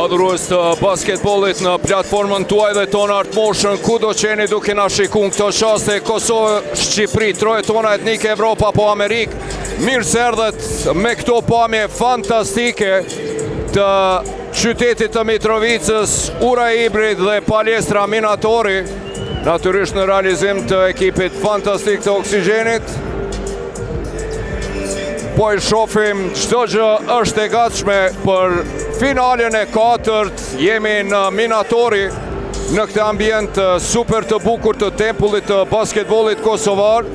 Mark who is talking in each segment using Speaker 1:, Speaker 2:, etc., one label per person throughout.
Speaker 1: Adhurues të basketbollit në platformën tuaj dhe tonë Art Motion, kudo që jeni duke na shiku në këto çaste, Kosovë, Shqipëri, trojet tona etnike, Evropa apo Amerikë, mirë se erdhët me këto pamje fantastike të qytetit të Mitrovicës, Ura e Ibrit dhe palestra Minatori, natyrisht në realizim të ekipit fantastik të Oksigjenit. Po e shofim, çdo gjë është e gatshme për finalen e katërt. Jemi në Minatori, në këtë ambient super të bukur të tempullit të basketbollit kosovar.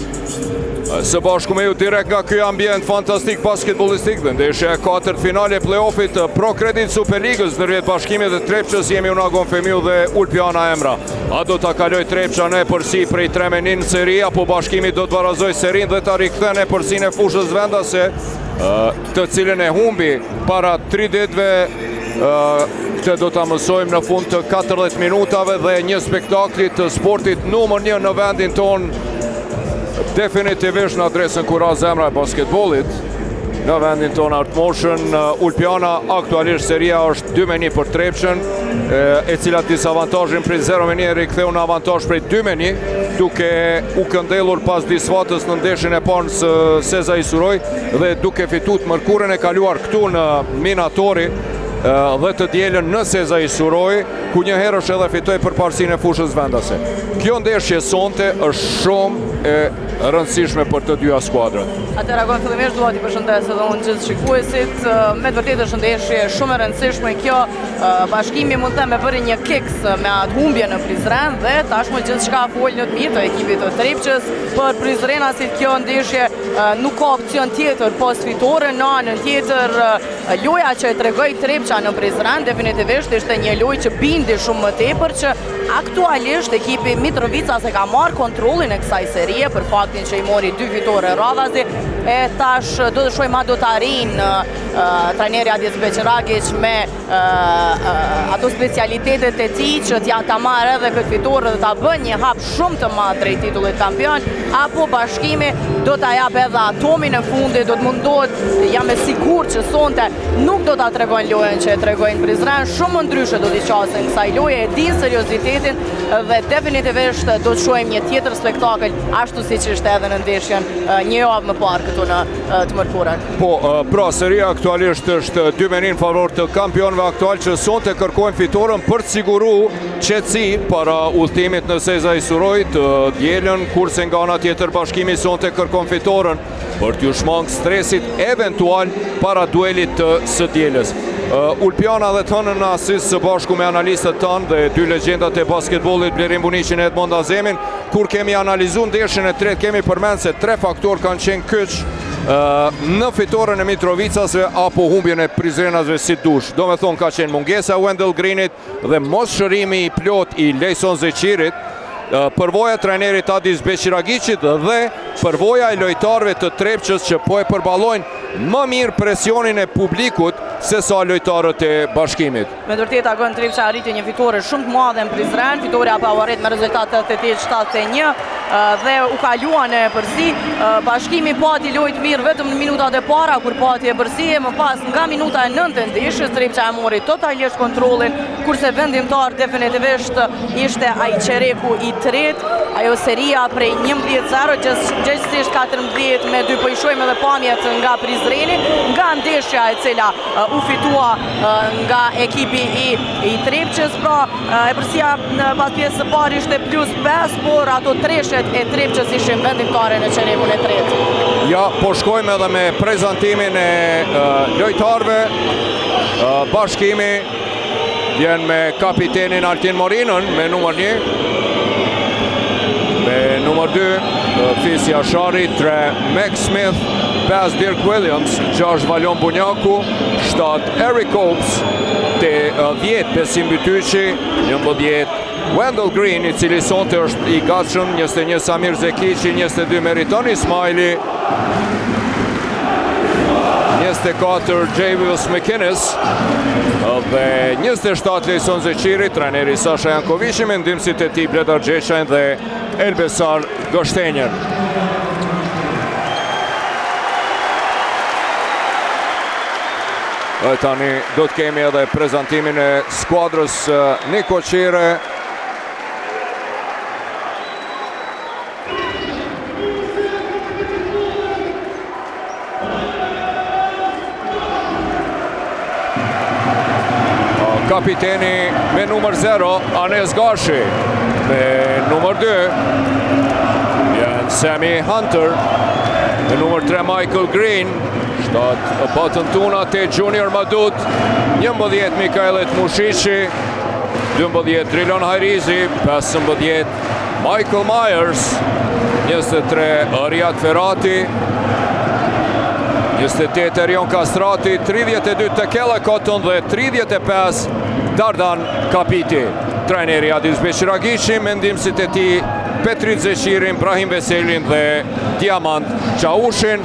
Speaker 1: Së bashku me ju direkt nga ky ambient fantastik basketbollistik dhe ndeshja e katërt finale e play-offit të Pro Credit Superligës ndërmjet Bashkimit dhe Trepçës jemi unë Agon Femiu dhe Ulpiana Emra. A do ta kalojë Trepça në epërsi prej 3 me 1 në seri, apo Bashkimi do të barazojë serinë dhe ta rikthen epërsinë e fushës vendase, të cilën e humbi para 3 ditëve, këtë do ta mësojmë në fund të 40 minutave dhe një spektakli të sportit numër 1 në vendin tonë, definitivisht në adresën ku ra zemra e basketbollit në vendin tonë Art Motion. Ulpiana aktualisht seria është 2-1 për Trepçën, e cila disavantazhin prej 0-1 e riktheu në avantazh prej 2-1, duke u këndellur pas disfatës në ndeshjen e parë në Sezai Surroi dhe duke fituar të mërkurën e kaluar këtu në Minatori dhe të dielën në Sezai Surroi, ku njëherësh edhe fitoi përparësinë e fushës vendase. Kjo ndeshje sonte është shumë e rëndësishme për të dyja skuadrat.
Speaker 2: Atëherë Agon fillimisht dua t'i përshëndes edhe unë gjithë shikuesit. Me të vërtetë është ndeshje shumë e rëndësishme kjo. Bashkimi mund të them e bëri një kiks me atë humbje në Prizren dhe tashmë gjithçka fol në të mirë të ekipit të Trepçës. Për Prizrenasit kjo ndeshje nuk ka opcion tjetër pos fitore në anën tjetër. Loja që e tregoi Trepça në Prizren definitivisht ishte një lojë që bindi shumë më tepër që aktualisht ekipi Mitrovicas e ka marrë kontrollin e kësaj serie për faktin që i mori dy fitore radhazi e tash do të shohim a do të arrijnë trajneri Adis Beqiragic me ato specialitetet e tij që t'ja ta marrë edhe këtë fitore dhe ta bën një hap shumë të madh drejt titullit kampion, apo Bashkimi do ta japë edhe atomin e fundit, do të mundohet, jam e sigurt që sonte nuk do ta tregojnë lojën që e tregojnë në Prizren, shumë më ndryshe do t'i qasen kësaj loje, e dinë seriozitetin dhe definitivisht do të shohim një tjetër spektakël ashtu siç ishte edhe në ndeshjen një javë më parë këtu në të mërkurën.
Speaker 1: Po, pra seria aktualisht është 2 me 1 në favor të kampionëve aktual që sonte kërkojnë fitoren për të siguru qetësi para udhëtimit në Sezai Surroi të dielën, kurse nga ana tjetër Bashkimi sonte kërkon fitoren për t'ju shmang stresit eventual para duelit të së dielës. Ulpiana dhe të hënën në Asis së bashku me analistët tanë dhe dy legjendat e basketbollit Blerim Buniqin e Edmond Azemin, kur kemi analizu ndeshjen e tretë kemi përmend se tre faktorë kanë qenë kyç në fitoren e Mitrovicasve apo humbjen e Prizrenasve si dush. Domethonë ka qenë mungesa e Wendell Greenit dhe mos shërimi i plotë i Lejson Zeqirit, përvoja e trajnerit Adis Beqiragiqit dhe përvoja e lojtarëve të Trepçës që po e përballojnë më mirë presionin e publikut se sa lojtarët e Bashkimit.
Speaker 2: Me të vërtetë Agon Trepça arriti një fitore shumë të madhe në Prizren, fitorja pra u arrit me rezultat 88-71 dhe u kalua në epërsi. Bashkimi pati lojë të mirë vetëm në minutat e para kur pati epërsi e më pas nga minuta e 9 e ndeshjes Trepça e mori totalisht kontrollin, kurse vendimtar definitivisht ishte ai çereku i tretë, ajo seria prej 11-0, gjegjësisht 14 me 2, po i shohim edhe pamjet nga Prizreni, nga ndeshja e cila u fitua nga ekipi i, i Trepçës, pra epërsia pas pjesës së parë ishte plus 5, por ato treshet e Trepçës ishin vendimtare në çerekun e tretë.
Speaker 1: Ja, po shkojmë edhe me prezantimin e lojtarëve, Bashkimi vjen me kapitenin Altin Morinën me numër 1, me numër 2 Fis Jashari, 3 Max Smith, 5 Dirk Williams, 6 Valon Bunjaku, 7 Eric Oaks, 10 Besim Bytyqi, 11 Wendell Green, i cili sonte është i gatshëm, 21 Samir Zekiqi, 22 Meriton Ismaili, 24 Javius McInnes dhe 27 Lejson Zeqiri, trajneri Sasha Jankovici me ndihmësit e tij Bledar Gjeçajn dhe Elbesar Gështenjën. Dhe tani do të kemi edhe prezantimin e skuadrës nikoqire. Kapiteni me numër 0, Anes Gashi, me numër 2, janë Sammy Hunter, me numër 3, Michael Green, 7, Button Tuna, 8, Junior Madut, 11, Mikaelet Mushishi, 12, Drilon Hajrizi, 15, Michael Myers, 23, Riad Ferati, 28, Erion Kastrati, 32, Tekele Cotton dhe 35, Dardan Kapiti. Trajneri Adis Beqiragiqi, me ndihmësit e tij Petrit Zeqirin, Brahim Veselin dhe Diamant Çaushin.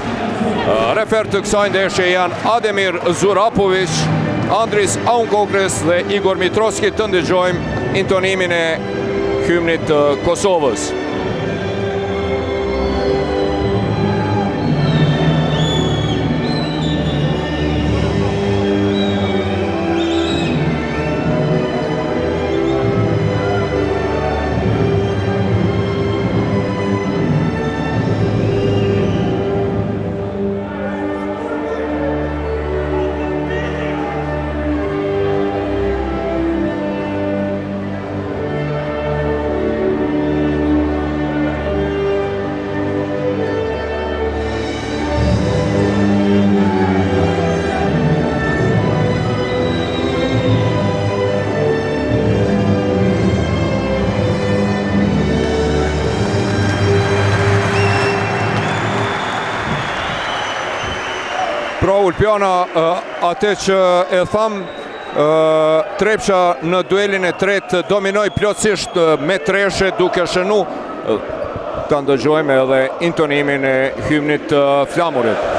Speaker 1: Referë të kësaj ndeshje janë Ademir Zurapovic, Andris Aungogres dhe Igor Mitroski të ndëgjojmë intonimin e hymnit të Kosovës. Pra Ulpiana, atë që e thamë, Trepça në duelin e tretë dominoi plotësisht me treshe duke shënu ta ndëgjojmë edhe intonimin e hymnit të flamurit.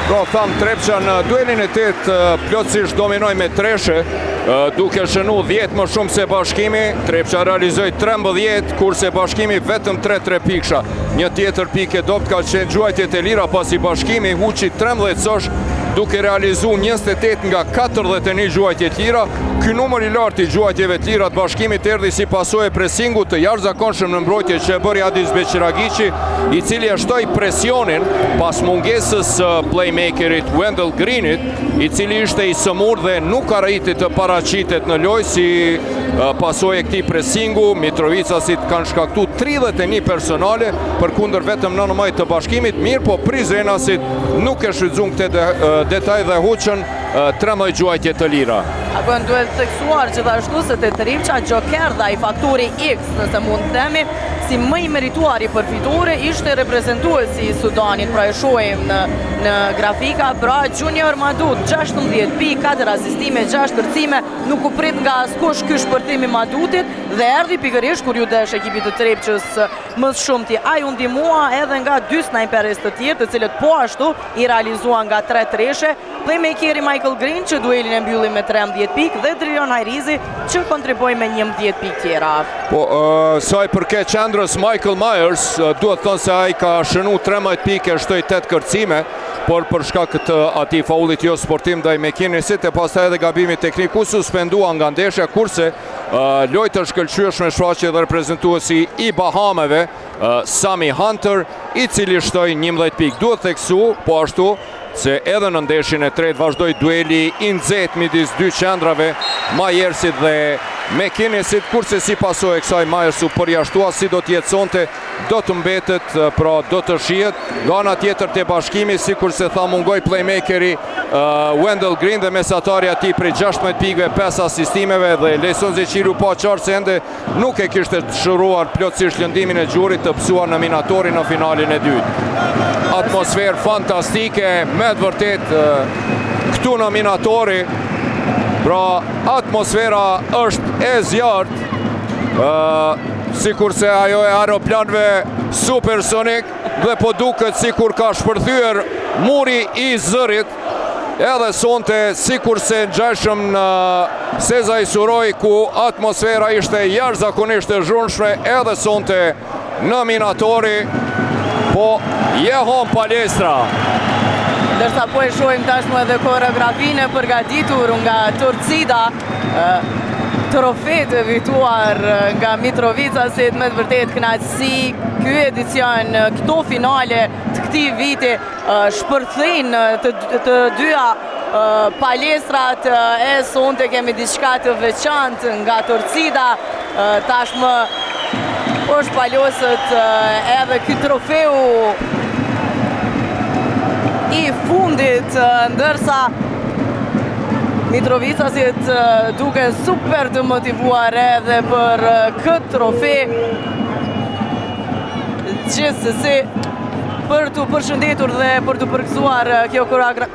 Speaker 1: Pra thamë Trepça në duelin e tetë plotësisht dominoi me treshe, duke shënu 10 më shumë se Bashkimi, Trepça realizoi 13, kurse Bashkimi vetëm 3 trepiksha. Një tjetër pikë e dobët ka qenë gjuajtjet e lira pasi Bashkimi huqi 13 sosh duke realizu 28 nga 41 gjuajtje të lira. Ky numër i lartë i gjuajtjeve të lira të Bashkimit erdhi si pasojë e presingut të jashtëzakonshëm në mbrojtje që e bëri Adis Beqiragiqi, i cili e shtoi presionin pas mungesës së playmakerit Wendell Greenit, i cili ishte i sëmurë dhe nuk arriti të paraqitet në lojë si pasojë e këtij presingu, Mitrovicasit kanë shkaktu 31 personale, përkundër vetëm 19 të Bashkimit, mirëpo Prizrenasit nuk e shfrytëzuan këtë detaj dhe huqën 13 gjuajtje të lira.
Speaker 2: Apo duhet theksuar gjithashtu se te Trepça Joker dhe ai faktori X, nëse mund të themi, si më i merituari për fitore ishte reprezentuesi i Sudanit, pra e shohim në në grafika, pra Junior Madut, 16 pikë, 4 asistime, 6 kërcime, Nuk u prit nga askush ky shpërthim i Madutit dhe erdhi pikërisht kur iu desh ekipit të Trepçës më së shumti. Ai u ndihmua edhe nga dy snajperistë të tjerë, të cilët po ashtu i realizuan nga tre treshe, playmakeri Michael Green që duelin e mbylli me 13 pikë dhe Drilon Hajrizi që kontribuoi me 11 pikë
Speaker 1: tjera. Po, sa i përket qendrës Michael Myers, duhet thënë se ai ka shënu 13 pikë e shtoi 8 kërcime, por për shkak të atij faullit jo sportiv ndaj McKinnisit e pastaj edhe gabimit teknik u suspendua nga ndeshja, kurse lojë të shkëlqyeshme shfaqi edhe reprezentuesi i Bahameve, Sami Hunter, i cili shtoi 11 pikë. Duhet theksu, po ashtu, se edhe në ndeshjen e tretë vazhdoi dueli i nxehtë midis dy qendrave, Myersit dhe McInnisit, kurse si pasojë e kësaj Myers u përjashtua, si do të jetë sonte, do të mbetet, pra do të shihet. Nga ana tjetër te Bashkimi, sikurse tha mungoi playmakeri Wendell Green dhe mesatarja e tij prej 16 pikëve, 5 asistimeve dhe Lejson Zeqiri u pa qartë se ende nuk e kishte shëruar plotësisht lëndimin e gjurit të pësuar në Minatori në finalen e dytë. Atmosferë fantastike, me të vërtetë këtu në Minatori, pra atmosfera është e zjarrtë, sikurse ajo e aeroplanëve supersonik dhe po duket sikur ka shpërthyer muri i zërit Edhe sonte, sikurse ngjashëm në Sezai Surroi, ku atmosfera ishte jashtëzakonisht e zhurmshme, edhe sonte në Minatori, po jehon palestra.
Speaker 2: Ndërsa po e shohim tashmë edhe koreografinë e përgatitur nga Torcida, trofetë e fituar nga Mitrovicasit, me të vërtetë kënaqësi, ky edicion, këto finale të këtij viti, shpërthejnë të, të dyja palestrat e sonte kemi diçka të veçantë nga Torcida tashmë po shpaloset edhe ky trofeu i fundit ndërsa Mitrovicasit duken super të motivuar edhe për këtë trofe Gjithsesi, për t'u përshëndetur dhe për t'u përgëzuar kjo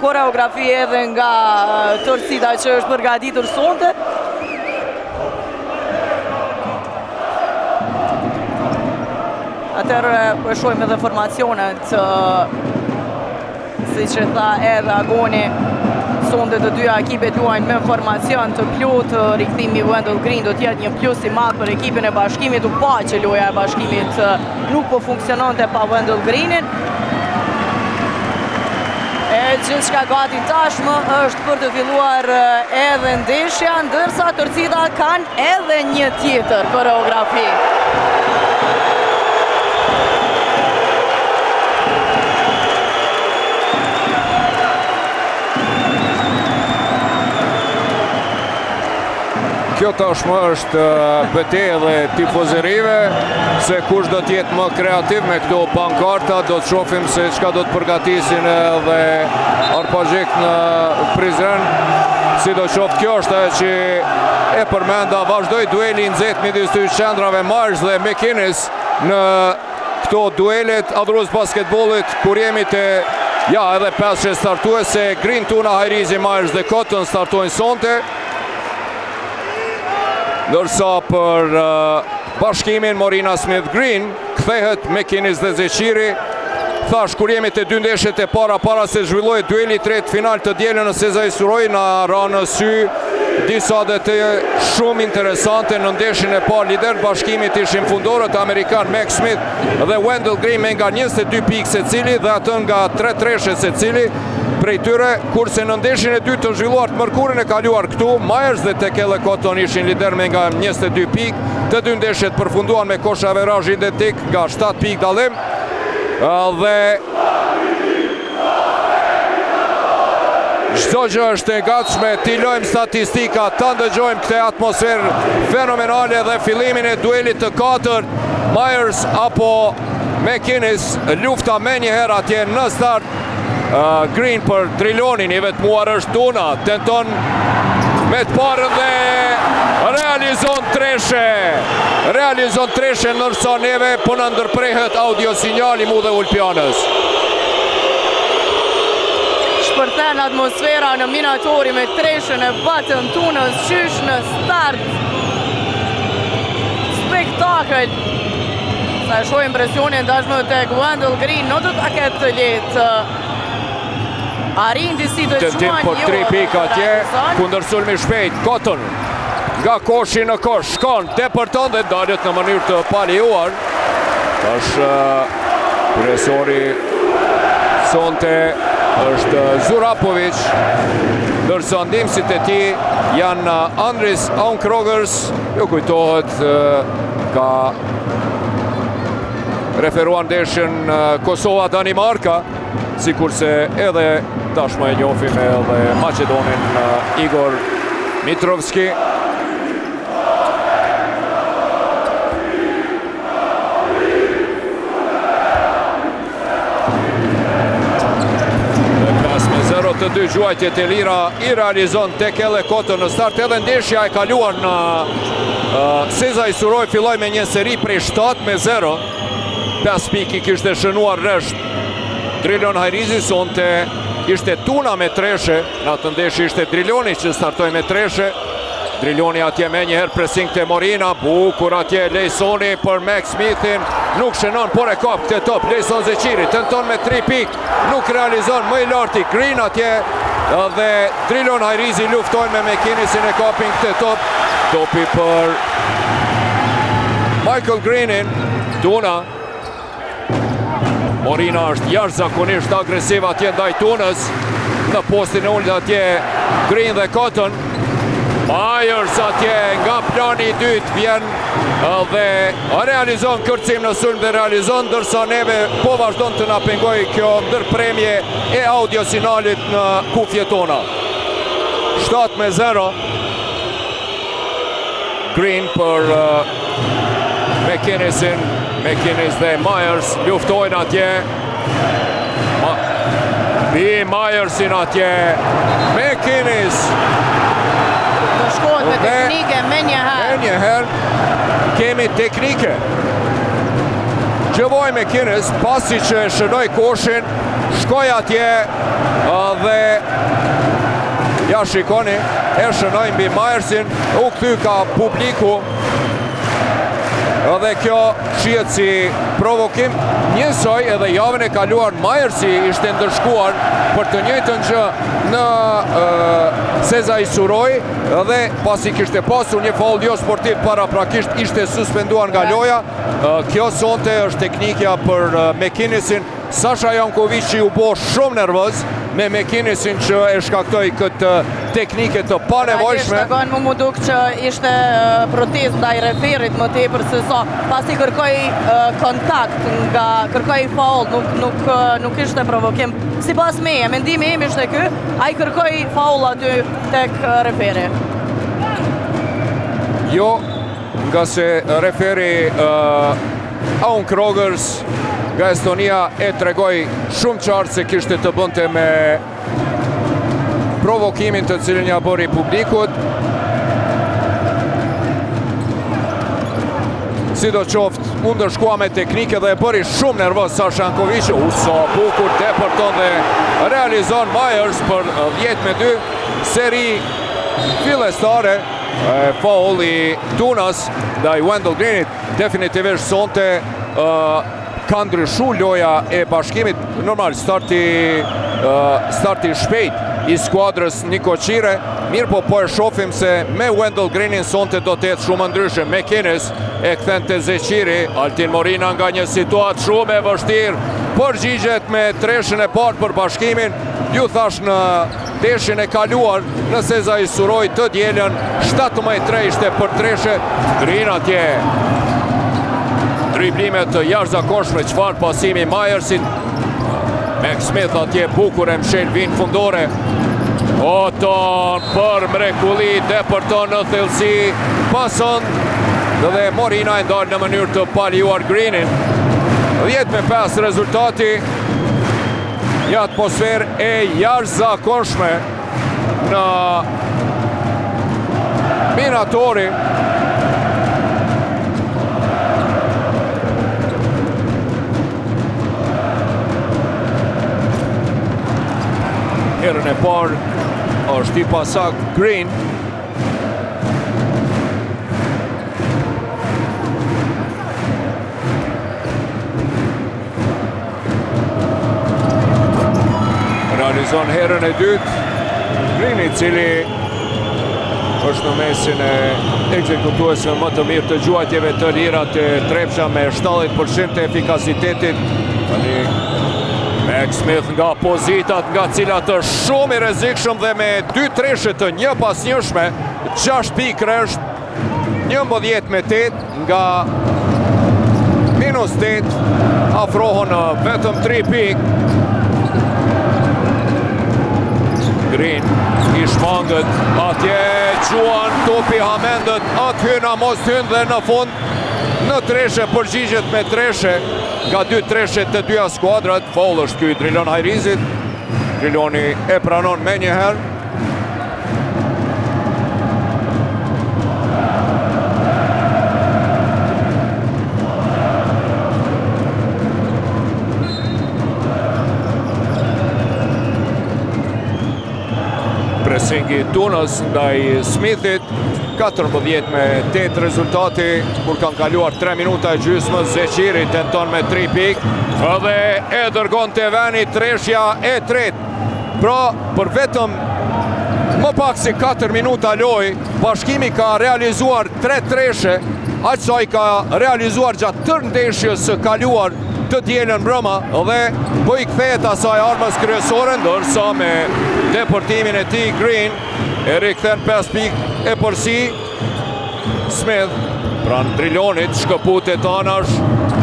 Speaker 2: koreografi edhe nga Torcida që është përgatitur sonte. Atëherë po e shohim edhe formacionet Siç e tha edhe Agoni, sonte të dyja ekipet luajnë me formacion të plotë, rikthimi i Wendell Green do të jetë një plus i madh për ekipin e Bashkimit, u pa që loja e Bashkimit nuk po funksiononte pa Wendell Greenin. E gjithçka gati tashmë është për të filluar edhe ndeshja, ndërsa Torcida kanë edhe një tjetër koreografi.
Speaker 1: Kjo tashmë është betejë edhe tifozerive, se kush do të jetë më kreativ me këto pankarta, do të shofim se çka do të përgatisin edhe Arpagjik në Prizren. Sidoqoftë, kjo është ajo që e përmenda, vazhdoi dueli i nxehtë midis dy qendrave Myers dhe McInnis në këto duelet adhurues basketbollit, kur jemi te ja edhe peshe startuese, Green Tuna, Hajrizi, Myers dhe Cotton startojnë sonte. Ndërsa për uh, bashkimin Morina Smith Green, kthehet McInnis dhe Zeqiri. Thashë, kur jemi te dy ndeshjet e para, para se zhvillohet dueli i tretë final të dielën në Sezai Surroi, na ra në sy disa detaje shumë interesante në ndeshjen e parë lider të bashkimit ishin fundorët amerikan Max Smith dhe Wendell Green me nga 22 pikë secili dhe atë nga 3 treshe secili prej tyre, kurse në ndeshjen e dytë të zhvilluar të mërkurën e kaluar këtu, Myers dhe Tekele Cotton ishin lider me nga 22 pikë, të dy ndeshjet përfunduan me kosh averazh identik nga 7 pikë dallim dhe Çdo gjë është e gatshme, t'i lëmë statistikat, ta ndëgjojmë këtë atmosferë fenomenale dhe fillimin e duelit të katërt, Myers apo McInnis, lufta menjëherë atje në start, Green për Trilonin, i vetmuar është Tuna, tenton me të parën dhe realizon treshe, realizon treshe ndërsa neve po na ndërprehet audio sinjali mu dhe Ulpianës.
Speaker 2: Shpërthen atmosfera në Minatori me treshen e Baton Tunës qysh në start. Spektakël. Sa e shohim presionin tashmë tek Wendell Green, nuk do ta ketë të lehtë. Arrin disi të
Speaker 1: Tentim
Speaker 2: quan
Speaker 1: për
Speaker 2: jo,
Speaker 1: 3
Speaker 2: dhe
Speaker 1: pikë atje,
Speaker 2: realizon.
Speaker 1: kundërsulmi shpejt, Cotton nga koshi në kosh, shkon, depërton dhe ndalet në mënyrë të palejuar. Tash kryesori sonte është Zurapovic, ndërsa ndihmësit e tij janë Andris Aunkrogers, ju kujtohet ka referuar ndeshjen Kosova-Danimarka, sikurse edhe tashmë e njohim edhe Maqedonin Igor Mitrovski. të dy gjuajtjet e lira i realizon Tekele Cotton në start edhe ndeshja e kaluar në Sezai Surroi filloi me një seri prej 7 me 0. 5 pikë i kishte shënuar rresht Drilon Hajrizi sonte ishte Tuna me treshe, në atë ndeshje ishte Driloni që startoi me treshe. Driloni atje menjëherë pressing te Morina, bukur atje Lejsoni për Max Smithin, nuk shënon, por e kap këtë top, Lejson Zeqiri, tenton me 3 pikë, nuk realizon më i larti Green atje dhe Drilon Hajrizi luftojnë me McKinnisin e kapin këtë top, topi për Michael Greenin, Tuna, Morina është jashtëzakonisht agresiv atje ndaj Tunës, në postin e ulët atje Green dhe Cotton, Myers atje nga plani i dytë vjen dhe realizon kërcim në sulm dhe realizon, ndërsa neve po vazhdon të na pengojë kjo ndërprerje e audio sinjalit në kufjet tona. 7 me 0. Green për uh, McKinnisin, McKinnis dhe Myers luftojnë atje. Ma, Bi Myersin atje, McKinnis.
Speaker 2: Do shkohet me teknike menjëherë.
Speaker 1: Menjëherë kemi teknike. Gjevoj McKinnis, pasi që e shënoi koshin, shkoi atje dhe ja shikoni, e shënoi mbi Myersin, u kthy ka publiku, dhe kjo shihet si provokim, njësoj edhe javën e kaluar Myersi ishte ndëshkuar për të njëjtën gjë në Sezai Surroi dhe pasi kishte pasur një faull jo sportiv paraprakisht ishte suspenduar nga loja. Kjo sonte është teknikja për McKinnisin. Sasha Jankovici u bo shumë nervoz me McKinnisin që e shkaktoi këtë teknike të panevojshme.
Speaker 2: Realisht, mu m'u duk që ishte protestë ndaj referit më tepër se sa, pasi kërkoi kontakt nga kërkoi faull, nuk nuk nuk ishte provokim. Sipas meje, mendimi im ishte ky, ai kërkoi faull aty tek referi.
Speaker 1: Jo, ngase referi uh, Aun Krogers nga Estonia e tregoi shumë qartë se kishte të bënte me provokimin të cilin ia bëri publikut. Sidoqoftë, u ndëshkua me teknike dhe e bëri shumë nervoz Sasha Jankovici. U sa bukur depërton dhe realizon Myers për 10 me 2. Seri fillestare, faulli i Tunas ndaj Wendell Greenit. Definitivisht sonte ka ndryshu loja e bashkimit. Normal, starti, starti shpejt i skuadrës nikoqire, mirëpo po e shofim se me Wendell Greenin sonte do të jetë shumë ndryshe. McKinnis e kthen te Zeqiri, Altin Morina nga një situatë shumë e vështirë, përgjigjet me treshen e parë për bashkimin, ju thashë në ndeshjen e kaluar në Sezai Surroi të dielën 17-3 ishte për treshe Green atje driblime të jashtëzakonshme çfarë pasimi Myersit Max Smith atje bukur e mshel vijën fundore Cotton për mrekulli depërton në thellësi pason dhe Morina e ndal në mënyrë të palejuar Greenin 10 me 5 rezultati Një atmosferë e jashtëzakonshme në Minatori. Herën e parë është i pasaktë Green. Realizon herën e dytë, Green i cili është në mesin e ekzekutuesve më të mirë të gjuajtjeve të lira te Trepça me 70% të efikasitetit. Tani Max Smith nga pozitat nga cilat është shumë i rrezikshëm dhe me dy treshe të njëpasnjëshme, 6 pikë rresht 11 me 8 nga minus 8 afrohen në vetëm 3 pikë. Green i shmanget atje gjuan topi hamendët atë hyn a mos hyn dhe në fund në treshe përgjigjet me treshe nga dy treshe të dyja skuadrat faull është ky i Drilon Hajrizit. Driloni e pranon menjëherë. Presingi i Tunës ndaj Smithit, 14 me 8 rezultati, kur kanë kaluar 3 minuta e gjysmë, Zeqiri tenton me 3 pikë, dhe e dërgon te veni treshja e tretë. Pra, për vetëm më pak se 4 minuta lojë, Bashkimi ka realizuar 3 treshe, aq sa i ka realizuar gjatë tërë ndeshjes së kaluar të dielën mbrëma dhe po i kthehet asaj armës kryesore, ndërsa me depërtimin e tij Green e rikthen 5 pikë epërsi. Smith pranë Drilonit shkëputet anash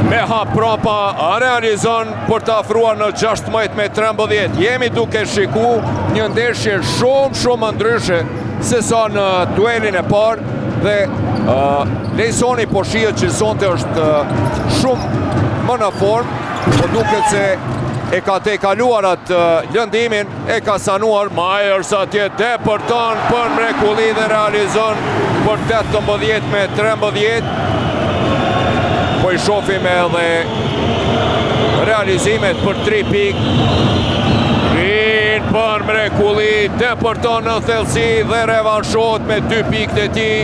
Speaker 1: me hap prapa realizon për të afruar në 16 me 13. Jemi duke shiku një ndeshje shumë shumë më ndryshe se sa në duelin e parë dhe uh, Lejsoni po shihet që sonte është shumë më në formë, po duket se e ka tejkaluar atë lëndimin, e ka sanuar Myers atje depërton për mrekulli dhe realizon për 18 me 13. Po i shofim edhe realizimet për 3 pikë. Green për mrekulli, depërton në thellësi dhe revanshohet me 2 pikët e tij.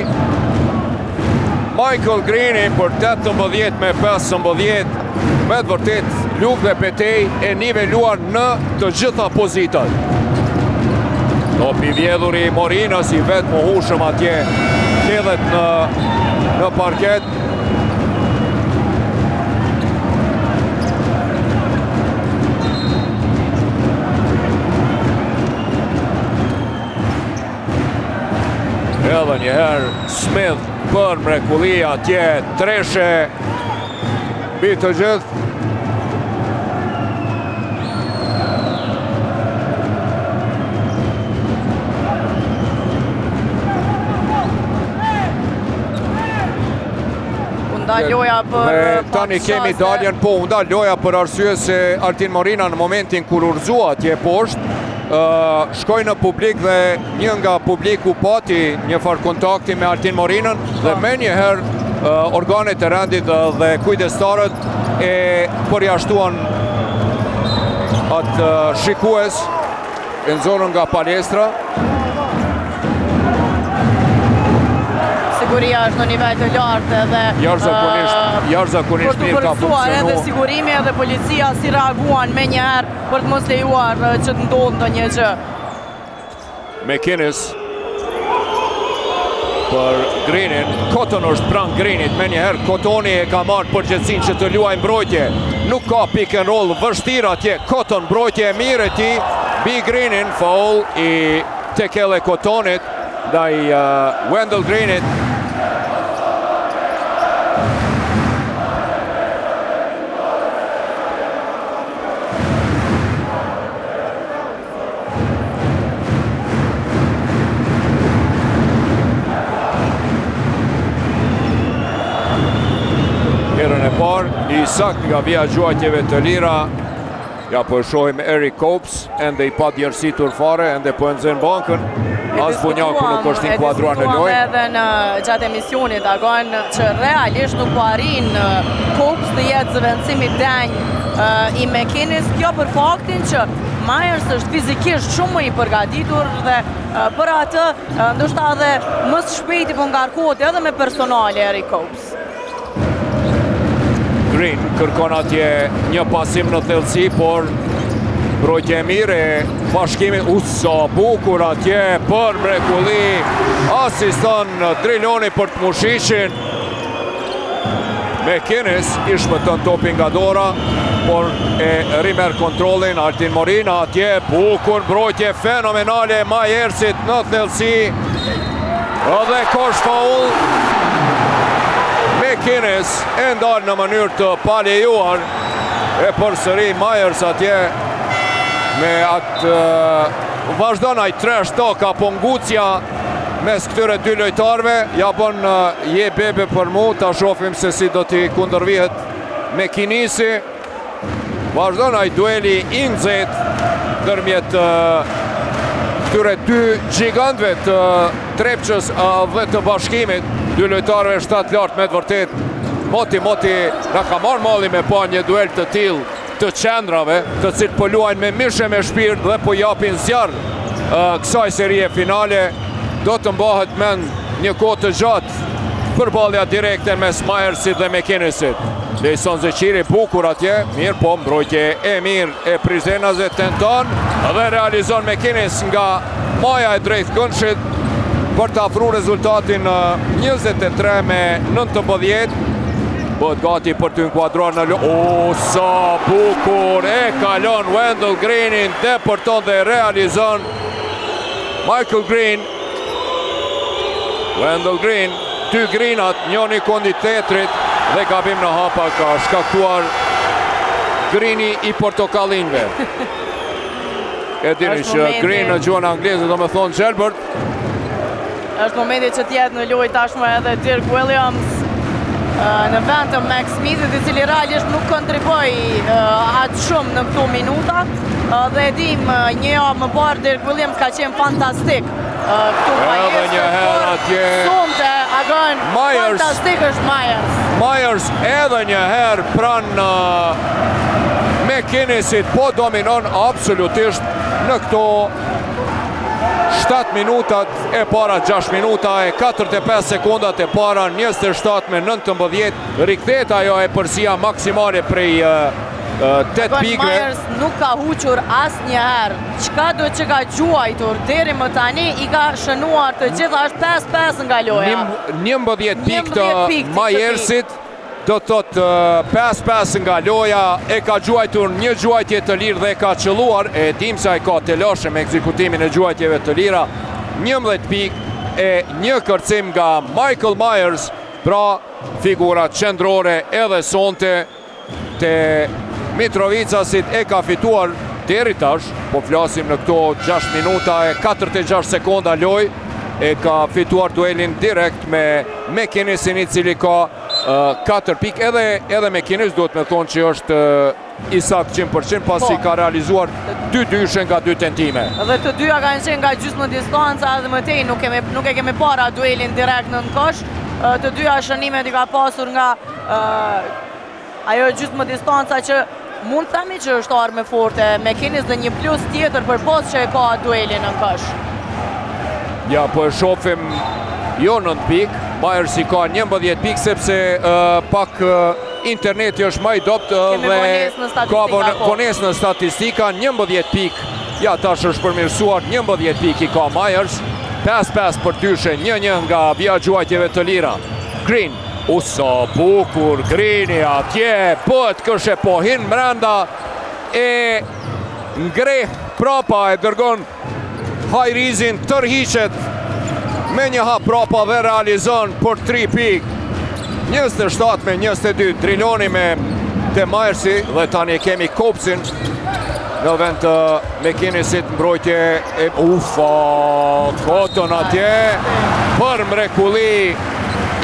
Speaker 1: Michael Greeni për 18 me 15, me të vërtetë luftë dhe betejë e niveluar në të gjitha pozitat. Topi i vjedhur i Morinës i vetëmohueshëm atje, hedhet në, në parket. Edhe njëherë Smith për mrekulli atje treshe mbi të gjithë.
Speaker 2: U ndal loja për
Speaker 1: Dhe tani kemi daljen, po u ndal loja për arsye se Altin Morina në momentin kur u rrëzua atje poshtë, shkoi në publik dhe një nga publiku pati një farë kontakti me Altin Morinën dhe menjëherë organet e rendit dhe kujdestarët e përjashtuan atë shikues e nxorën nga palestra.
Speaker 2: Siguria është në nivel të lartë edhe
Speaker 1: jashtëzakonisht jashtëzakonisht mirë ka funksionuar.
Speaker 2: Edhe sigurimi edhe policia si reaguan menjëherë për të mos lejuar që të ndodhë ndonjë gjë.
Speaker 1: McInnes për Greenin. Cotton është pranë Greenit, menjëherë Cottoni e ka marrë përgjegjësinë që të luajë mbrojtje. Nuk ka pick and roll vështirë atje. Cotton mbrojtje e mirë e tij. Mbi Greenin, foul i Tekele Cottonit ndaj uh, Wendell Greenit. Herën e parë, i saktë nga vija e gjuajtjeve të lira, ja po e shohim Eric Copes, ende i padjersitur fare, ende po e nxen bankën, as Bunjaku nuk është inkuadruar në
Speaker 2: lojë. Edhe në gjatë emisionit, Agon, që realisht nuk po arrin Copes të jetë zëvendësim i denjë i McKinnis, kjo për faktin që Myers është fizikisht shumë më i përgatitur dhe për atë ndoshta edhe më së shpejti po ngarkohet edhe me personale Eric Copes.
Speaker 1: Green kërkon atje një pasim në thellësi, por mbrojtje e mirë e Bashkimit, u sa bukur atje për mrekulli, asiston Driloni për Tmushiqin. McInnes i shpëton topin nga dora, por e rimerr kontrollin Altin Morina atje, bukur mbrojtje fenomenale e Myersit në thellësi. Dhe kosh faul. McInnes e ndal në mënyrë të palejuar. E përsëri Myers atje me atë vazhdon ai trash talk apo ngucja mes këtyre dy lojtarëve, ja bën je bebe për mu, ta shohim se si do t'i kundërvihet McInnesi. Vazhdon ai dueli i nxehtë ndërmjet këtyre dy gjigantëve të Trepçës dhe të Bashkimit, dy lojtarëve shtatlartë me të vërtetë. Moti moti na ka marrë malli me pa një duel të tillë të qendrave, të cilët po luajnë me mish e me shpirt dhe po japin zjarr kësaj serie finale. Do të mbahet mend një kohë të gjatë përballja direkte mes Myersit dhe McKinnisit. Lejson Zeqiri bukur atje, mirëpo mbrojtje e mirë e Prizrenasve tenton dhe realizon McKinnis nga maja e drejtkëndshit për të afru rezultatin në 23 me 19. Bëhet gati për t'u inkuadruar në lo... O, sa bukur! E kalon Wendell Greenin, depërton dhe realizon Michael Green. Wendell Green, dy Greenat, njëni kundër tjetrit dhe gabim në hapa ka shkaktuar Greeni i portokallinjve. E dini që Green në gjuhën angleze do me thonë gjelbërt.
Speaker 2: Është momenti që t'jetë në lojë tashmë edhe Dirk Williams në vend të Max Smithit, i cili realisht nuk kontriboi atë shumë në këto minuta. Dhe e dim një javë më parë Dirk Williams ka qenë fantastik këtu pa
Speaker 1: Edhe një herë atje.
Speaker 2: Sonte, Agon, fantastik është
Speaker 1: Myers. Myers edhe një herë pranë McKinnisit po dominon absolutisht në këto 7 minutat e para 6 minuta e 45 sekondat e para 27 me 19 rikthehet ajo epërsia maksimale prej 8 pikëve.
Speaker 2: Myers nuk ka huqur asnjëherë. Çkado që ka gjuajtur deri më tani i ka shënuar të gjitha është 5-5 nga loja.
Speaker 1: 11 pikë të Myersit do të thotë 5-5 nga loja, e ka gjuajtur një gjuajtje të lirë dhe e ka qëlluar, e dim se ai ka telashe me ekzekutimin e gjuajtjeve të lira, 11 pikë e një kërcim nga Michael Myers, pra figura qendrore edhe sonte te Mitrovicasit e ka fituar deri tash, po flasim në këto 6 minuta e 46 sekonda lojë, e ka fituar duelin direkt me McKinnisin i cili ka 4 pikë edhe edhe McKinnis duhet me thonë që është i saktë 100% pasi po. ka realizuar dy dyshe nga dy tentime.
Speaker 2: Dhe të dyja kanë qenë nga gjysmë distanca edhe më tej nuk kemi nuk e kemi para duelin direkt në kosh. Të dyja shënimet i ka pasur nga ajo gjysmë distanca që mund të themi që është armë forte McKinnis dhe një plus tjetër përpos që e ka duelin në kosh.
Speaker 1: Ja, po e shofim jo 9 pikë, Myers i ka 11 pikë sepse pak interneti është ma i dobët dhe ka po. vonesë në statistika, 11 pikë, ja tash është përmirësuar 11 pikë i ka Myers, 5-5 për dyshe, 1-1 nga vija e gjuajtjeve të lira. Green, u sa bukur, Greeni atje, bëhet këshe po hin mrenda, e ngreh prapa e dërgon Hajrizin tërhiqet me një hap prapa dhe realizon për 3 pikë. 27 me 22, Driloni me te Myersi dhe tani e kemi Kopsin në vend të McKinnisit mbrojtje e ufa, Cotton atje për mrekulli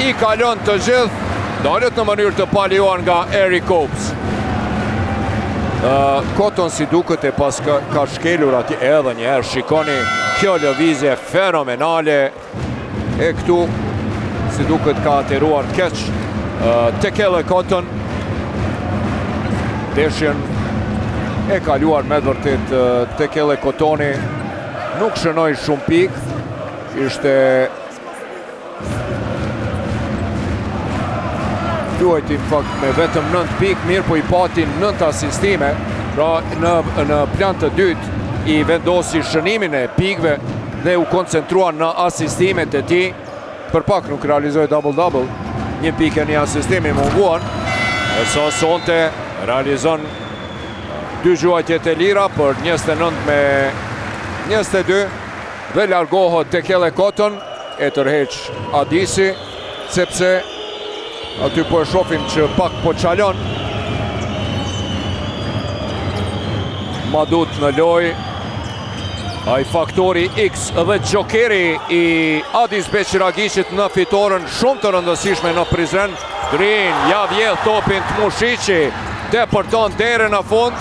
Speaker 1: i kalon të gjithë, ndalet në mënyrë të palejuar nga Eric Copes. Cotton si duket e pas ka, ka shkelur atje edhe një herë, shikoni kjo lëvizje fenomenale e këtu si duket ka ateruar keq Tekele Cotton ndeshjen e kaluar me të vërtetë Tekele Cottoni nuk shënoi shumë pikë ishte Luajti në fakt me vetëm 9 pikë, mirëpo i pati 9 asistime, pra në, në plan të dytë i vendosi shënimin e pikëve dhe u koncentrua në asistimet e tij. Për pak nuk realizoi double-double, një pikë e një asistim i munguan. E sa sonte realizon dy gjuajtjet e lira për 29 me 22. Dhe largohet Tekele Cotton, e tërheq Adisi, sepse aty po e shofim që pak po çalon. Madut në lojë, ai faktori X dhe xhokeri i Adis Beqiragiqit në fitoren shumë të rëndësishme në Prizren. Green, ja vjedh topin Tmushiqi. Depërton deri në fund,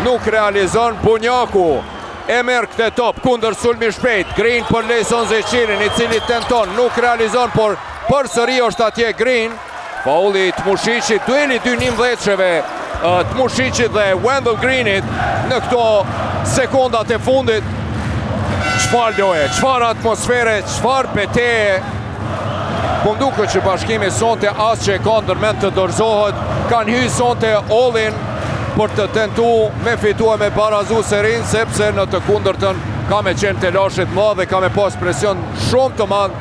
Speaker 1: nuk realizon Bunjaku. E merr këtë top kundërsulm i shpejt. Green për Lejson Zeqirin, i cili tenton, nuk realizon, por përsëri është atje Green. Faulli i Tmushiqit, dueli dy njëmbëdhjetësheve Tmushiqit dhe Wendell Greenit në këto sekondat e fundit. Çfarë loje, çfarë atmosfere, çfarë beteje. Po më duket që Bashkimi sonte as që e ka ndërmend të dorëzohet, kanë hy sonte all-in për të tentu me fitu e me barazu serinë, sepse në të kundërtën ka me qenë telashe të mëdha dhe ka me pas presion shumë të madh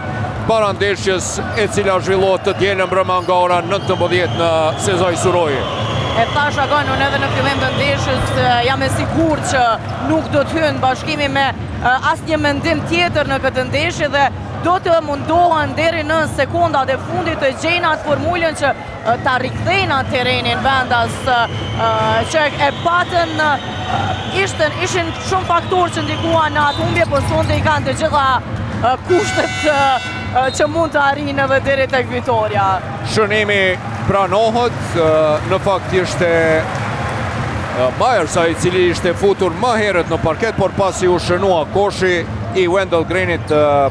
Speaker 1: para ndeshjes e cila zhvillohet të dielën mbrëma nga ora 19 në Sezai Surroi.
Speaker 2: E thashë Agon, unë edhe në fillim të ndeshjes jam e sigurt që nuk do të hynë Bashkimi me asnjë mendim tjetër në këtë ndeshje dhe do të mundohen deri në sekondat e fundit të gjejnë atë formulën që ta rikthejnë atë terrenin vendas që e patën ishten, ishin shumë faktorë që ndikuan në atë humbje, por sonte i kanë të gjitha kushtet që mund të arrijnë edhe deri tek vitorja.
Speaker 1: Shënimi pranohet, në fakt ishte Myers ai i cili ishte futur më herët në parket, por pasi u shënua koshi i Wendell Greenit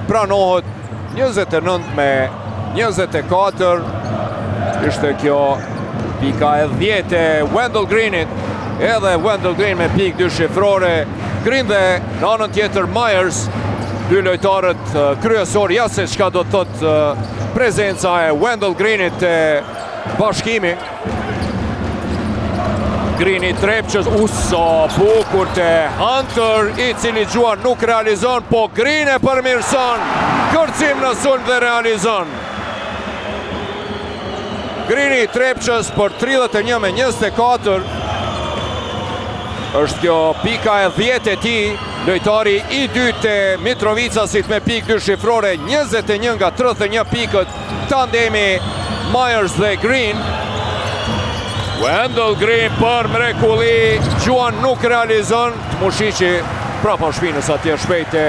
Speaker 1: pranohet 29 me 24 ishte kjo pika e 10 e Wendell Greenit edhe Wendell Green me pikë dyshifrore Green dhe në anën tjetër Myers dy lojtarët kryesorë ja se çka do të thotë prezenca e Wendell Greenit te Bashkimi Green i Trepçës, u sa bukur te Hunter, i cili gjuan nuk realizon, po Green e përmirëson, kërcim në sulm dhe realizon. Green i Trepçës për 31 me 24, është kjo pika e 10 e tij, lojtari i dytë te Mitrovicasit me pikë dyshifrore, 21 nga 31 pikët, Tandemi Myers dhe Green. Wendell Green për mrekulli, gjuan nuk realizon, Tmushiqi prapa shpinës atje shpejt te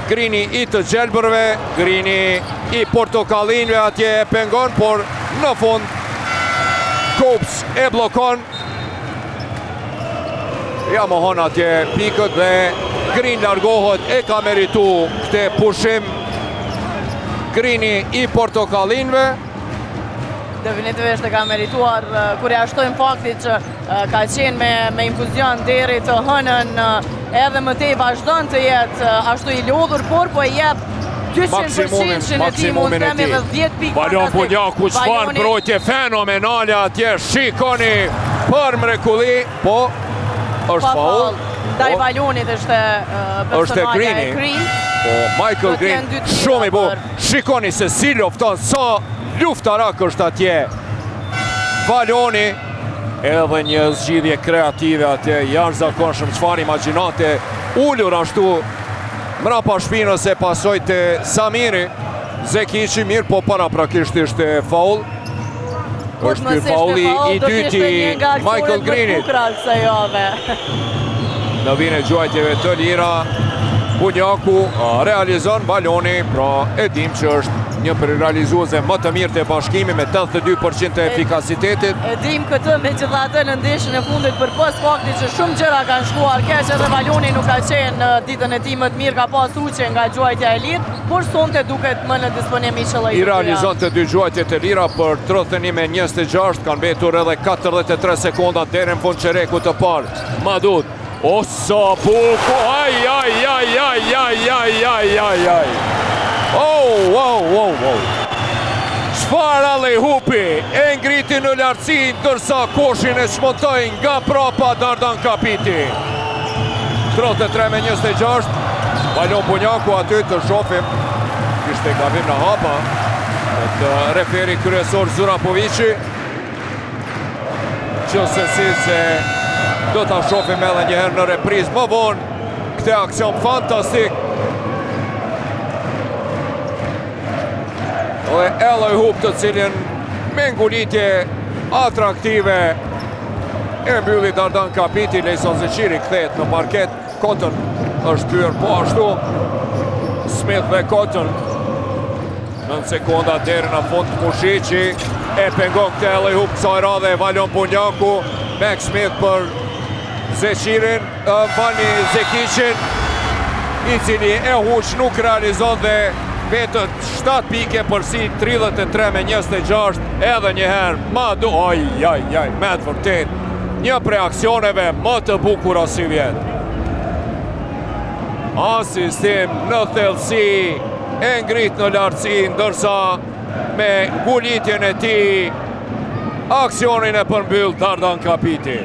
Speaker 1: Greeni i të gjelbërve, Greeni i portokallinjve atje e pengon, por në fund Copes e bllokon. Ja mohon atje pikët dhe Green largohet e ka meritu këtë pushim Greeni i portokallinjve.
Speaker 2: Definitivisht e ka merituar, kur ia shtojmë faktit që ka qenë me, me infuzion deri të hënën edhe më tej vazhdon të jetë ashtu i lodhur, por po e jep 200% e tij mund të themi dhe 10 pikë
Speaker 1: Valon Bunjaku çfarë mbrojtje fenomenale atje, shikoni për mrekulli, po është faul.
Speaker 2: Ndaj po. Valonit është personalja e Green.
Speaker 1: Po Michael Green, shumë i bukur. Shikoni se si lufton, sa luftarak është atje. Valoni edhe një zgjidhje kreative atje, jashtëzakonshëm çfarë imagjinate ulur ashtu mrapa shpinës e pasoi te Samiri. Zekiqi mirë, po paraprakisht ishte faul.
Speaker 2: Po
Speaker 1: është ky faulli i dytë i Michael Greenit. Në vijën e gjuajtjeve të lira, Bunjaku realizon Valoni, pra e dim që është një prej realizuesve më të mirë te Bashkimi me 82% të efikasitetit.
Speaker 2: E dim këtë megjithatë në ndeshjen e fundit përpos faktit që shumë gjëra kanë shkuar keq edhe Valoni nuk ka qenë në ditën e tij më të mirë, ka pas huqje nga gjuajtja e lirë, por sonte duket më në disponim i qëlloi.
Speaker 1: I realizon të dy gjuajtjet e lira për 31 me 26, kanë mbetur edhe 43 sekonda deri në fund çerekut të parë. Madut, o sa bukur, aj, aj, aj, aj, aj, aj, aj, aj, aj. Oh, oh, oh, oh. Çfarë alley-oopi e ngriti në lartësi, ndërsa koshin e çmontoi nga prapa Dardan Kapiti. 33 me 26, Valon Bunjaku aty të shofim, ishte gabim në hapa, të referi kryesor Zurapovici, Gjithsesi se do ta shofim edhe njëherë në reprizë më vonë këtë aksion fantastik. Dhe alley-oop të cilin me ngulitje atraktive e mbylli Dardan Kapiti, Lejson Zeqiri kthehet në parket, Cotton është kthyer po ashtu, Smith dhe Cotton 9 sekonda deri në fund Mushiqi e pengon këtë alley-oop kësaj radhe Valon Bunjaku. Max Smith për Zeqirin, falni Zekiqin, i cili e huq nuk realizon dhe mbetet 7 pikë epërsi 33 me 26 edhe njëherë Madu, oj, oj, oj, me të vërtetë, një prej aksioneve më të bukura sivjet. Asistim në thellësi, e ngrit në lartësi, ndërsa me ngulitjen e tij, aksionin e përmbyll Dardan Kapiti.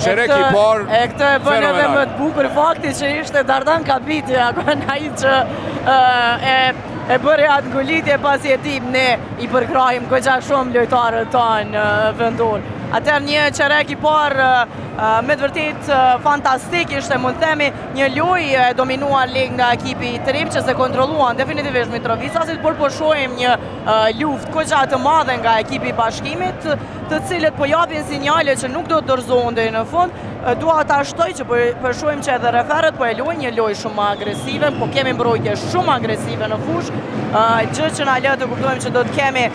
Speaker 1: Çerek i parë,
Speaker 2: E këtë e bën edhe më të bukur fakti që ishte Dardan Kapiti, akon ai që e, e bëri atë ngulitje pasi e dim ne i përkrahim goxha shumë lojtarët tanë vendor. Atëherë një çerek i parë me të vërtetë fantastik ishte mund themi një lojë e dominuar lehtë nga ekipi i Trepçës e kontrolluan definitivisht Mitrovicasit, por po shohim një luftë goxha të madhe nga ekipi i Bashkimit, të cilët po japin sinjale që nuk do të dorëzohen deri në fund. Dua ta shtoj që po, po shohim që edhe referët po e luajnë një lojë shumë më agresive, po kemi mbrojtje shumë agresive në fushë, gjë që na lë të kuptojmë që do të kemi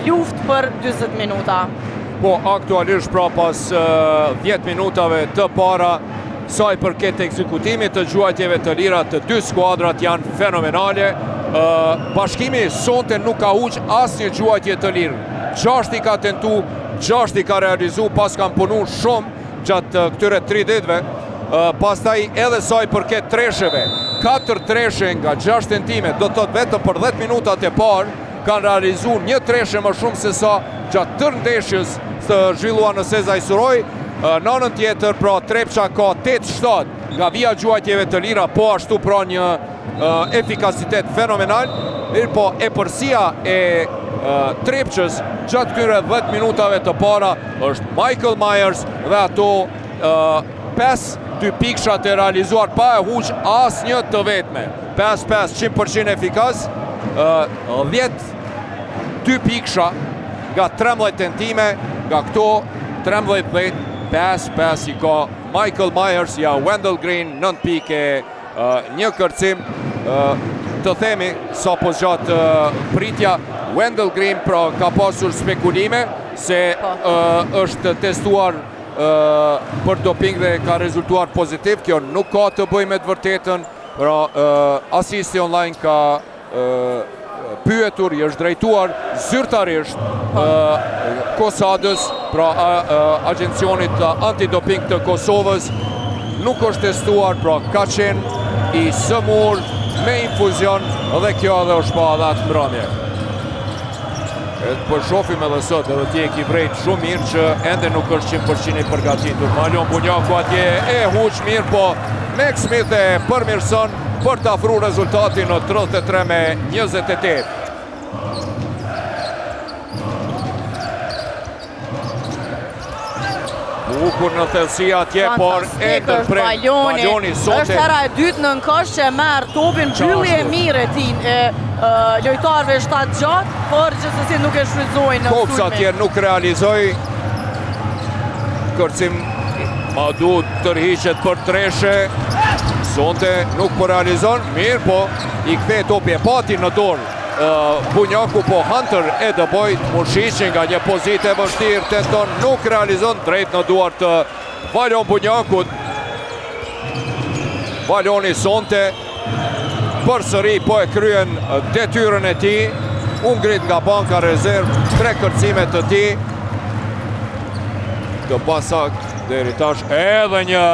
Speaker 2: luftë për 40
Speaker 1: minuta. Po, aktualisht pra pas 10 minutave të para, sa i përket ekzekutimit të gjuajtjeve të lira të dy skuadrat janë fenomenale. Bashkimi sonte nuk ka huq asnjë gjuajtje të lirë. 6 i ka tentu, 6 i ka realizu, pas kanë punu shumë gjatë këtyre 3 ditëve. Pastaj edhe sa i përket tresheve, 4 treshe nga 6 tentime, do të thotë vetëm për 10 minutat e parë, kanë realizu një treshe më shumë se sa gjatë tërë ndeshjes të zhvilluar në Sezai Surroi. Në anën tjetër, pra Trepça ka 8-7 nga vija e gjuajtjeve të lira, po ashtu pra një efikasitet fenomenal, mirëpo epërsia e Trepçës gjatë këtyre 10 minutave të para është Michael Myers dhe ato 5 dy pikshat e realizuar pa e huq asnjë të vetme. 5-5, 100% efikas, 10 dy piksha nga 13 tentime, nga këto 13-10, 5-5 i ka Michael Myers, ja Wendell Green, 9 pike, një kërcim, të themi, sa po zgjat pritja, Wendell Green pra ka pasur spekulime se po. është testuar për doping dhe ka rezultuar pozitiv, kjo nuk ka të bëjë me të vërtetën, pra Asisti Online ka pyetur, i është drejtuar zyrtarisht po. Kosadës, pra Agjencionit Antidoping të Kosovës, nuk është testuar, pra ka qenë i sëmurë me infuzion dhe kjo edhe është pa edhe atë mbrëmje. Po shofim edhe sot, edhe ti e ki vrejt shumë mirë që ende nuk është 100% i përgatitur. Valon Bunjaku atje e huq mirë, po Max Smith e përmirëson për të afru rezultatin në 33 me 28. Bukur në thellësi atje, por e ndërpret.
Speaker 2: Valoni, Valoni sonte. Është hera e dytë në kosh që e merr topin, mbyllje e mirë e tij e lojtarëve shtatgjatë, por gjithsesi nuk e shfrytëzojnë në
Speaker 1: sulmin. atje nuk realizoi. Kërcim Madu tërhiqet për treshe. Sonte nuk po realizon, mirë po i kthe topi e pati në dorë. Bunjaku po Hunter e dëboi Mushiqi nga një pozitë e vështirë tenton nuk realizon drejt në duar të Valon Bunjakut. Valoni sonte përsëri po e kryen detyrën e tij, u ngrit nga banka rezervë, tre kërcime të tij. Të pasaktë deri tash edhe një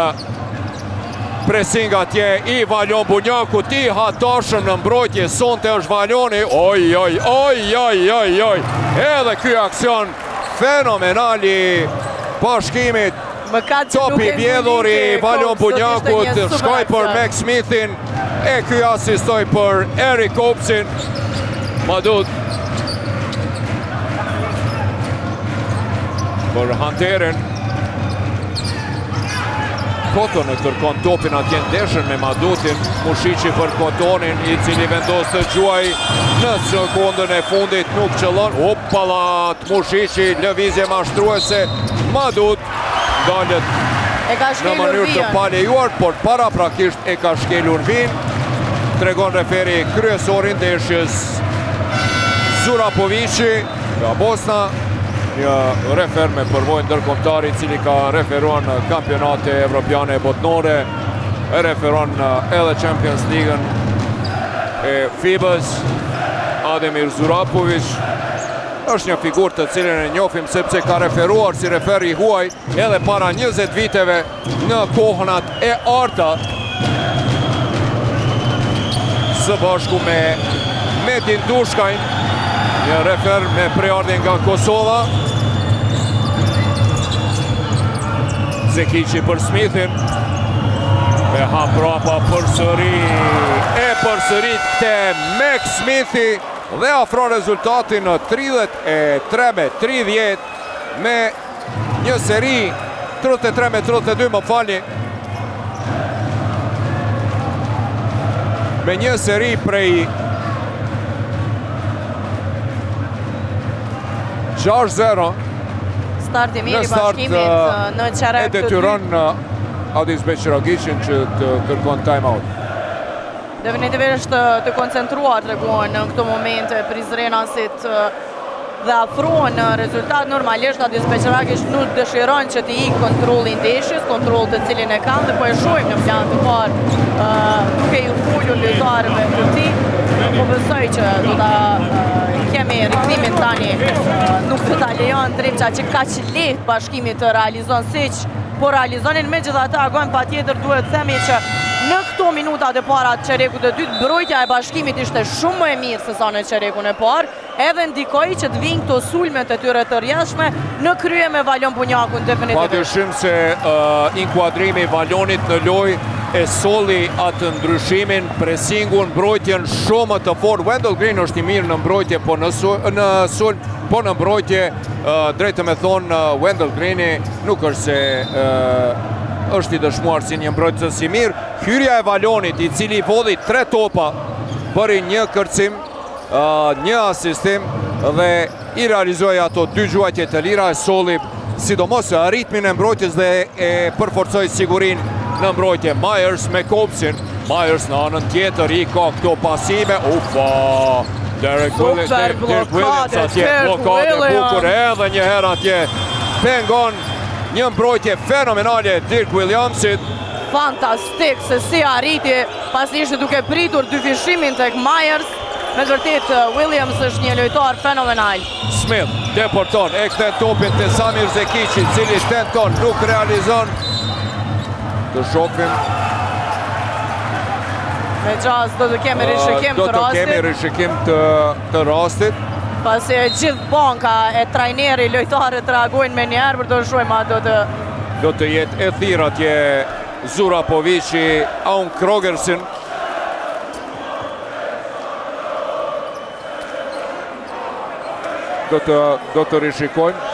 Speaker 1: Pressing atje i Valon Bunjakut, i hatashëm në mbrojtje, sonte është Valoni, oj, oj, oj, oj, oj, oj, edhe ky aksion fenomenal i Bashkimit, top i vjedhur i Valon Bunjakut, shkoi për Max Smithin, e ky asistoi për Eric Copesin, Madut, për Hunterin, Koton e kërkon topin atje ndeshën me Madutin, Mushiqi për Kotonin, i cili vendos të gjuaj në sekundën e fundit, nuk qëllon, opala, Mushiqi, lëvizje mashtruese, Madut, ndalet në mënyrë të palejuar, por paraprakisht e ka shkelur vijën, tregon referi kryesor i ndeshjes Zurapoviqi nga Bosna. Një refer me përvojë ndërkombëtare i cili ka referuar në kampionate evropiane e botnore, e referon edhe Champions League-ën e FIBA-s, Ademir Zurapovic, është një figurë të cilën e njohim sepse ka referuar si refer i huaj edhe para 20 viteve në kohënat e arta së bashku me Metin Dushkajn, një refer me prejardhje nga Kosova. Zekiqi për Smithin, e ha prapa përsëri, e përsërit te Max Smithi dhe afron rezultatin në 33 me 30 me Një seri 33 me 32 më falni. Me një seri prej 6-0
Speaker 2: Start i mirë i bashkimit uh, në çerek
Speaker 1: të dytë. E detyron uh, Adis Beqiragiqin që të kërkon time out.
Speaker 2: Definitivisht të koncentruar tregohen në këto momente prizrenasit dhe afrohen në rezultat. Normalisht Adis Beqiragiq nuk dëshiron që t'i ikë kontrolli i ndeshjes, kontroll të cilin e kanë dhe po e shohim në plan të parë duke iu folur lojtarëve të tij. Po besoj që do ta kemi rikthimin tani, nuk do ta lejon Trepça që kaq lehtë bashkimi të realizon siç po realizonin, megjithatë Agon patjetër duhet themi që në këto minutat e para të çerekut të dytë, mbrojtja e bashkimit ishte shumë më e mirë se sa në çerekun e parë, edhe ndikoi që të vinë këto sulmet e tyre të rrjedhshme në krye me Valon Bunjakun definitivisht.
Speaker 1: Pa dyshim se inkuadrimi i Valonit në lojë e solli atë ndryshimin, presingun, mbrojtjen shumë më të fortë. Wendell Green është i mirë në mbrojtje, po në sulm, po në mbrojtje, drejt me thonë, Wendell Greeni nuk është se është i dëshmuar si një mbrojtës i mirë. Hyrja e Valonit, i cili vodhi tre topa, bëri një kërcim, një asistim dhe i realizoi ato dy gjuajtje të lira, e solli sidomos ritmin e mbrojtjes dhe e përforcoi sigurinë në mbrojtje. Myers me Copesin, Myers në anën tjetër i ka këto pasime, ufa! Derek Williams, Derek Williams atje, bllokadë e bukur edhe një herë atje, pengon një mbrojtje fenomenale Dirk Williamsit.
Speaker 2: Fantastik se si arriti pasi ishte duke pritur dyfishimin tek Myers. Me të vërtetë Williams është një lojtar fenomenal.
Speaker 1: Smith depërton, e kthen topin te Samir Zekiqi, i cili tenton, nuk realizon. Të shofim.
Speaker 2: Me gjasë do të kemi rishikim të
Speaker 1: rastit. Do të kemi rishikim të, të rastit.
Speaker 2: Pasi e gjithë banka e trajneri lojtarët reagojnë menjëherë për të shohim a do të...
Speaker 1: Do të jetë e thirr atje Zurapoviqi, Aun Krogersin. Do të, do të rishikojmë.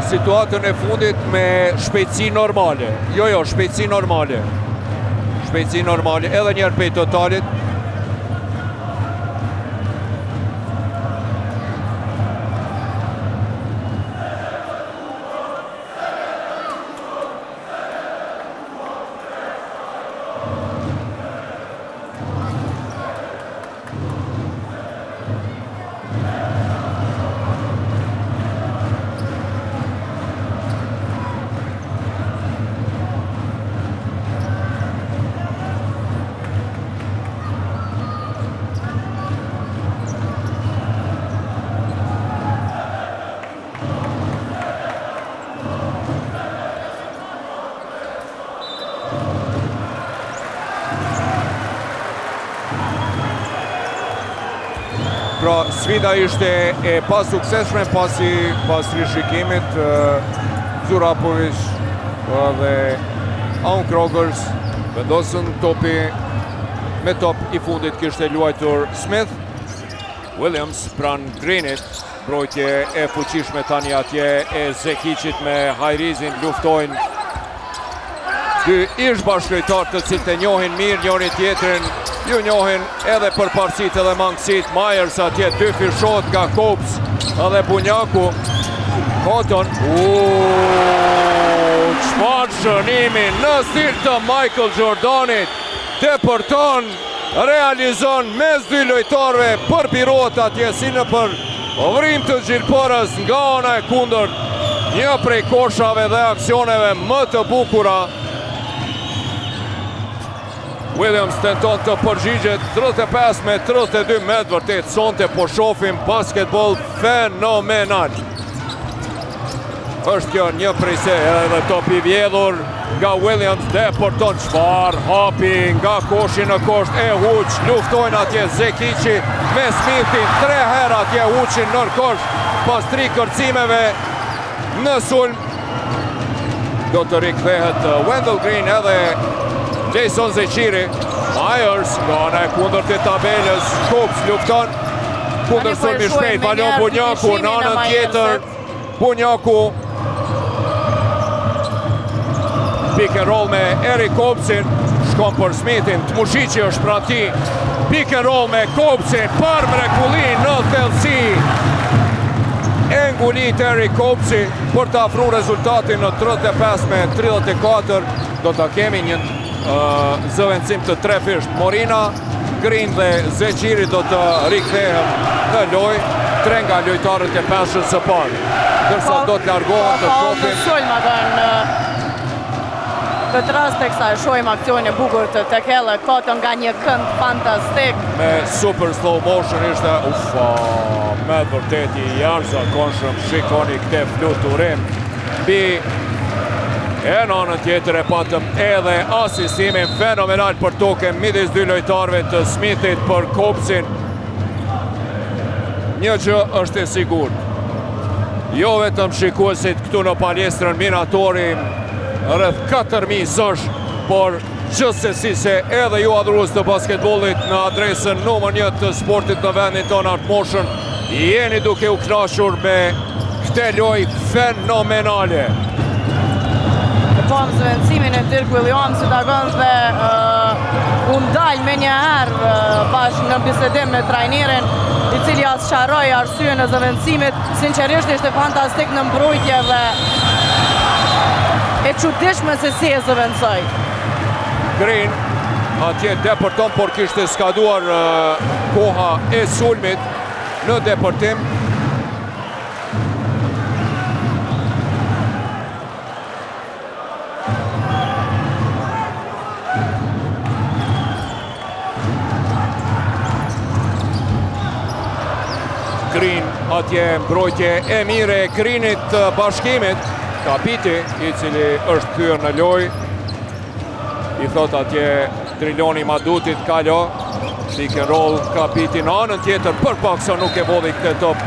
Speaker 1: Situatën e fundit me shpejtësi normale. Jo, jo, shpejtësi normale. Shpejtësi normale, edhe njëherë prej totalit. Pra, sfida ishte e pasuksesshme pasi pas rishikimit Zurapovic dhe Aun Krogers vendosën topi me top i fundit kishte luajtur Smith Williams pranë Greenit Mbrojtje e fuqishme tani atje e Zekiqit me Hajrizin luftojnë dy ish bashkëlojtarë të cilët e njohin mirë njëri tjetrin, ju njohin edhe përparësitë edhe mangësitë, Myers atje dyfishohet nga Copes edhe Bunjaku, Cotton, uuuu, çfarë shënimi në stil të Michael Jordanit, depërton. realizon mes dy lojtarëve përpirohet atje si nëpër vrimë të gjilpërës nga ana e kundërt, një prej koshave dhe aksioneve më të bukura. Williams tenton të përgjigjet 35 me 32 me të vërtetë sonte po shofim basketbol fenomenal. Është kjo një prej se edhe top i vjedhur nga Williams depërton çfarë hapi nga koshi në kosh e huq luftojnë atje Zekiqi me Smithin tre herë atje huqin në kosh pas tri kërcimeve në sulm do të rikthehet Wendell Green edhe Jason Zeqiri Myers nga ana e kundërt e tabelës Copes lufton kundërsulm i shpejt Valon Bunjaku në anën tjetër Bunjaku Pick and roll me Eric Copesin Shkon për Smithin Tmushiqi është pranë tij Pick and roll me Copesin Për mrekulli në thellësi E ngulit Eric Copesi Për të afru rezultatin në 35 me 34 Do të kemi një uh, zëvendësim të trefisht Morina Green dhe Zeqiri do të rikthehen në lojë, tre nga lojtarët e peshes së parë. Ndërsa do të largohen të
Speaker 2: shohim. Sulm atë në këtë rast teksa e shohim aksionin e bukur të Tekele Cotton nga një kënd fantastik.
Speaker 1: Me super slow motion ishte, ufa, me të vërtetë i jashtëzakonshëm, shikoni këtë fluturim. Mbi e në anën tjetër e patëm edhe asistimin fenomenal për toke midis dy lojtarëve të Smithit për Copesin. Një gjë është e sigurt. Jo vetëm shikuesit këtu në palestrën Minatori rreth 4000 zësh, por gjithsesi se edhe ju adhurues të basketbollit në adresën numër 1 të sportit në vendin tonë Art Motion, jeni duke u kënaqur me këtë lojë fenomenale.
Speaker 2: E pamë zëvendësimin e Dirk Williams si takon dhe uh, u ndal menjëherë uh, bashkë në bisedim me trajnerin i cili ia sqaroi arsyen e zëvendësimit. Sinqerisht ishte fantastik në mbrojtje dhe e çuditshme se si e zëvendësoi.
Speaker 1: Green atje depërton, por kishte skaduar uh, koha e sulmit në depërtim. Green atje mbrojtje e mirë e Greenit të bashkimit. Kapiti i cili është kthyer në lojë. I thot atje Driloni Madutit kalo. Pick and roll Kapiti në anën tjetër për pak sa nuk e vodhi këtë top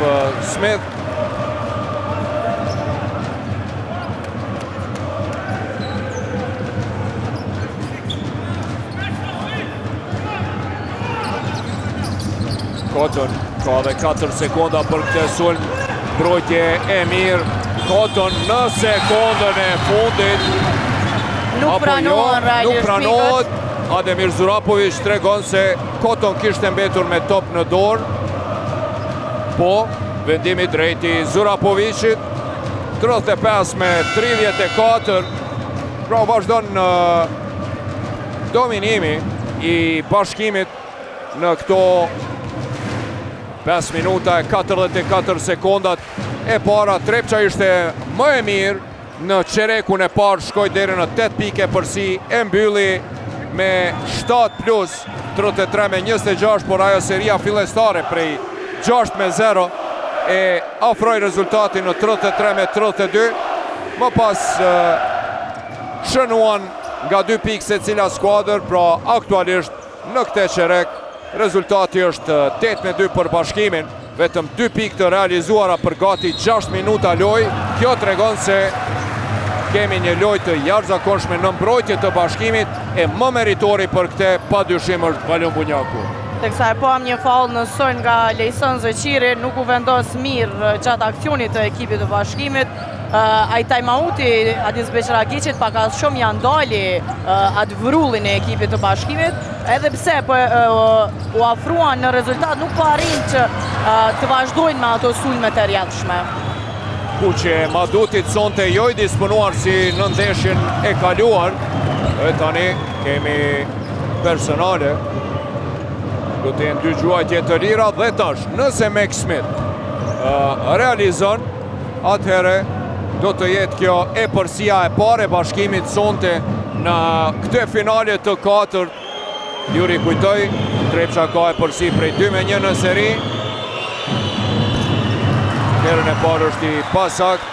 Speaker 1: Smith. Cotton ka dhe 4 sekonda për këtë sulm, mbrojtje e mirë, Cotton në sekondën e fundit.
Speaker 2: Nuk jo, pranohet
Speaker 1: realisht. Nuk pranohet, Ademir Zurapovic tregon se Cotton kishte mbetur me top në dorë. Po, vendim i drejtë i Zurapovicit, 35 me 34, pra vazhdon në dominimi i bashkimit në këto 5 minuta e 44 sekondat e para. Trepça ishte më e mirë në çerekun e parë, shkoi deri në 8 pikë epërsi, e mbylli me 7 plus 33 me 26, por ajo seria fillestare prej 6 me 0 e afroi rezultatin në 33 me 32. Më pas shënuan nga 2 pikë secila skuadër, pra aktualisht në këtë çerek rezultati është 8 me 2 për bashkimin, vetëm 2 pikë të realizuara për gati 6 minuta lojë. Kjo tregon se kemi një lojë të jashtëzakonshme në mbrojtje të bashkimit e më meritori për këtë pa dyshim është Valon Bunjaku.
Speaker 2: Teksa e pamë një faull në sulm nga Lejson Zeqiri, nuk u vendos mirë gjatë aksionit të ekipit të bashkimit. Ai time-out i Adis Beqiragiqit pak a shumë ia ndali atë vrullin e ekipit të bashkimit, edhe pse po, u afruan në rezultat, nuk po arrin që të vazhdojnë me ato sulme të rrjedhshme.
Speaker 1: Kuqe Madutit sonte jo i disponuar si në ndeshjen e kaluar, e tani kemi personale. Do të jenë dy gjuajtje të lira dhe tash, nëse Max Smith realizon, atëherë do të jetë kjo epërsia e parë e bashkimit sonte në këtë finale të katërt. Ju rikujtoj, Trepça ka epërsi prej 2 me 1 në seri. Herën e parë është i pasaktë.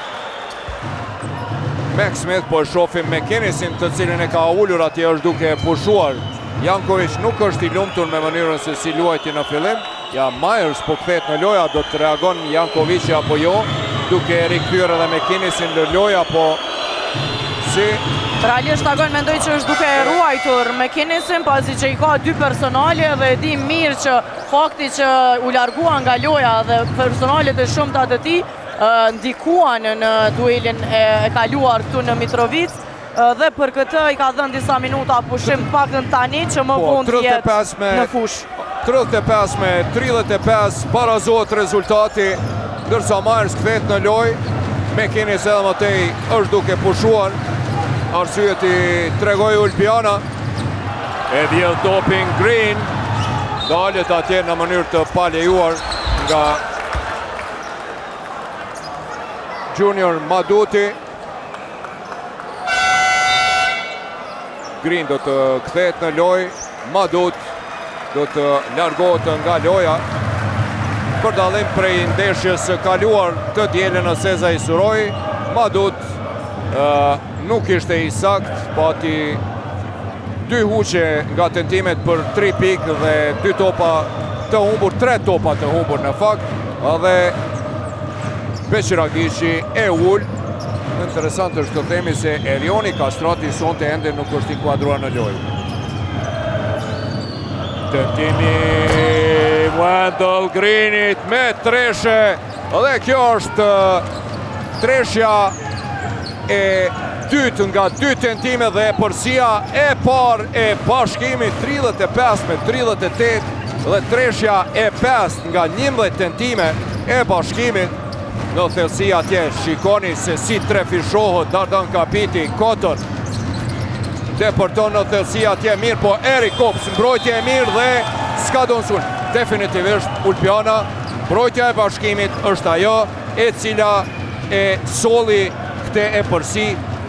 Speaker 1: Max Smith po e shofim McKinnisin të cilin e ka ulur atje është duke pushuar. Jankovic nuk është i lumtur me mënyrën se si luajti në fillim. Ja Myers po kthehet në lojë, do të reagon Jankovici apo jo, duke rikthyer edhe McKinnisin në lojë apo si
Speaker 2: Realisht Agon mendoj që është duke e ruajtur McKinnisin pasi që i ka dy personale dhe e di mirë që fakti që u largua nga loja dhe personalet e shumta të tij ndikuan në duelin e kaluar këtu në Mitrovicë dhe për këtë i ka dhënë disa minuta pushim të paktën tani që më po, vonë të jetë në fushë.
Speaker 1: 35 me 35 barazohet rezultati, ndërsa Myers kthehet në lojë, McKinnis edhe më tej është duke pushuar, arsyet i tregoi Ulpiana, e vjedh topin Green, dalet atje në mënyrë të palejuar nga Junior Maduti. Green do të kthehet në lojë, Madut do të largohet nga loja. Për dallim prej ndeshjes së kaluar të dielën në Sezai Surroi, Madut nuk ishte i saktë, pati dy huqe nga tentimet për 3 pikë dhe dy topa të humbur, 3 topa të humbur në fakt, dhe Beqiragiqi e ul. Interesant është të themi se Erioni Kastrati sonte ende nuk është inkuadruar në lojë. Tentimi Wendell Greenit me treshe dhe kjo është treshja e dytë nga dy tentime dhe epërsia e parë e bashkimit 35 me 38 dhe treshja e pestë nga 11 tentime e bashkimit në thellësi atje shikoni se si trefishohet Dardan Kapiti Cotton depërton në thellësi atje mirë po Erik Kops mbrojtje e mirë dhe skadon sulm definitivisht Ulpiana mbrojtja e bashkimit është ajo e cila e solli këtë epërsi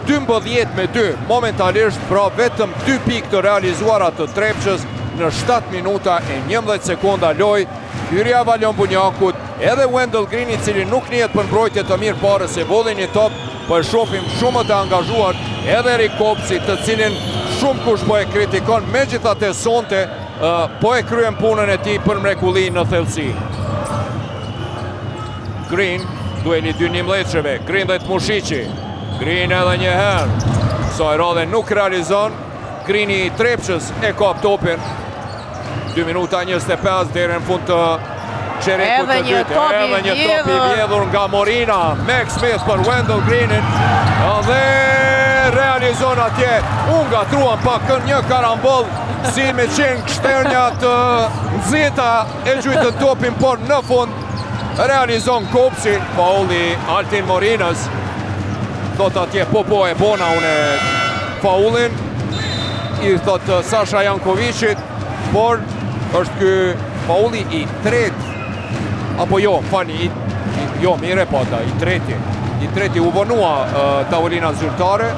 Speaker 1: 12 me 2 momentalisht pra vetëm 2 pikë të realizuara të Trepçës në 7 minuta e 11 sekonda lojë hyrja e Valon Bunjakut edhe Wendell Green i cili nuk njihet për mbrojtje të mirë parës se vodhi një top po e shohim shumë të angazhuar edhe Erik Kopsi të cilin shumë kush po e kritikon megjithatë sonte po e kryen punën e tij për mrekulli në thellësi. Green, dueli dy njëmbëdhjetësheve, Green dhe Mushiqi. Green edhe një herë. Kësaj radhe nuk realizon. Greeni i Trepçës e kap topin. 2 minuta 25 deri në fund të çerekut të dytë.
Speaker 2: Edhe një top
Speaker 1: i vjedhur nga Morina. Max Smith për Wendell Greenin. Dhe realizon atje. U ngatërruan pak një karambol si me qenë gështenja të nxehta e gjujtën topin, por në fund realizon Kopsi, faulli i Altin Morinës, thot atje, po po e bona une faullin, i thot Sasha Jankoviqit, por është ky faulli i tretë, apo jo, falni, i, jo, mire pata, i treti, i treti u vonua tavolina zyrtare,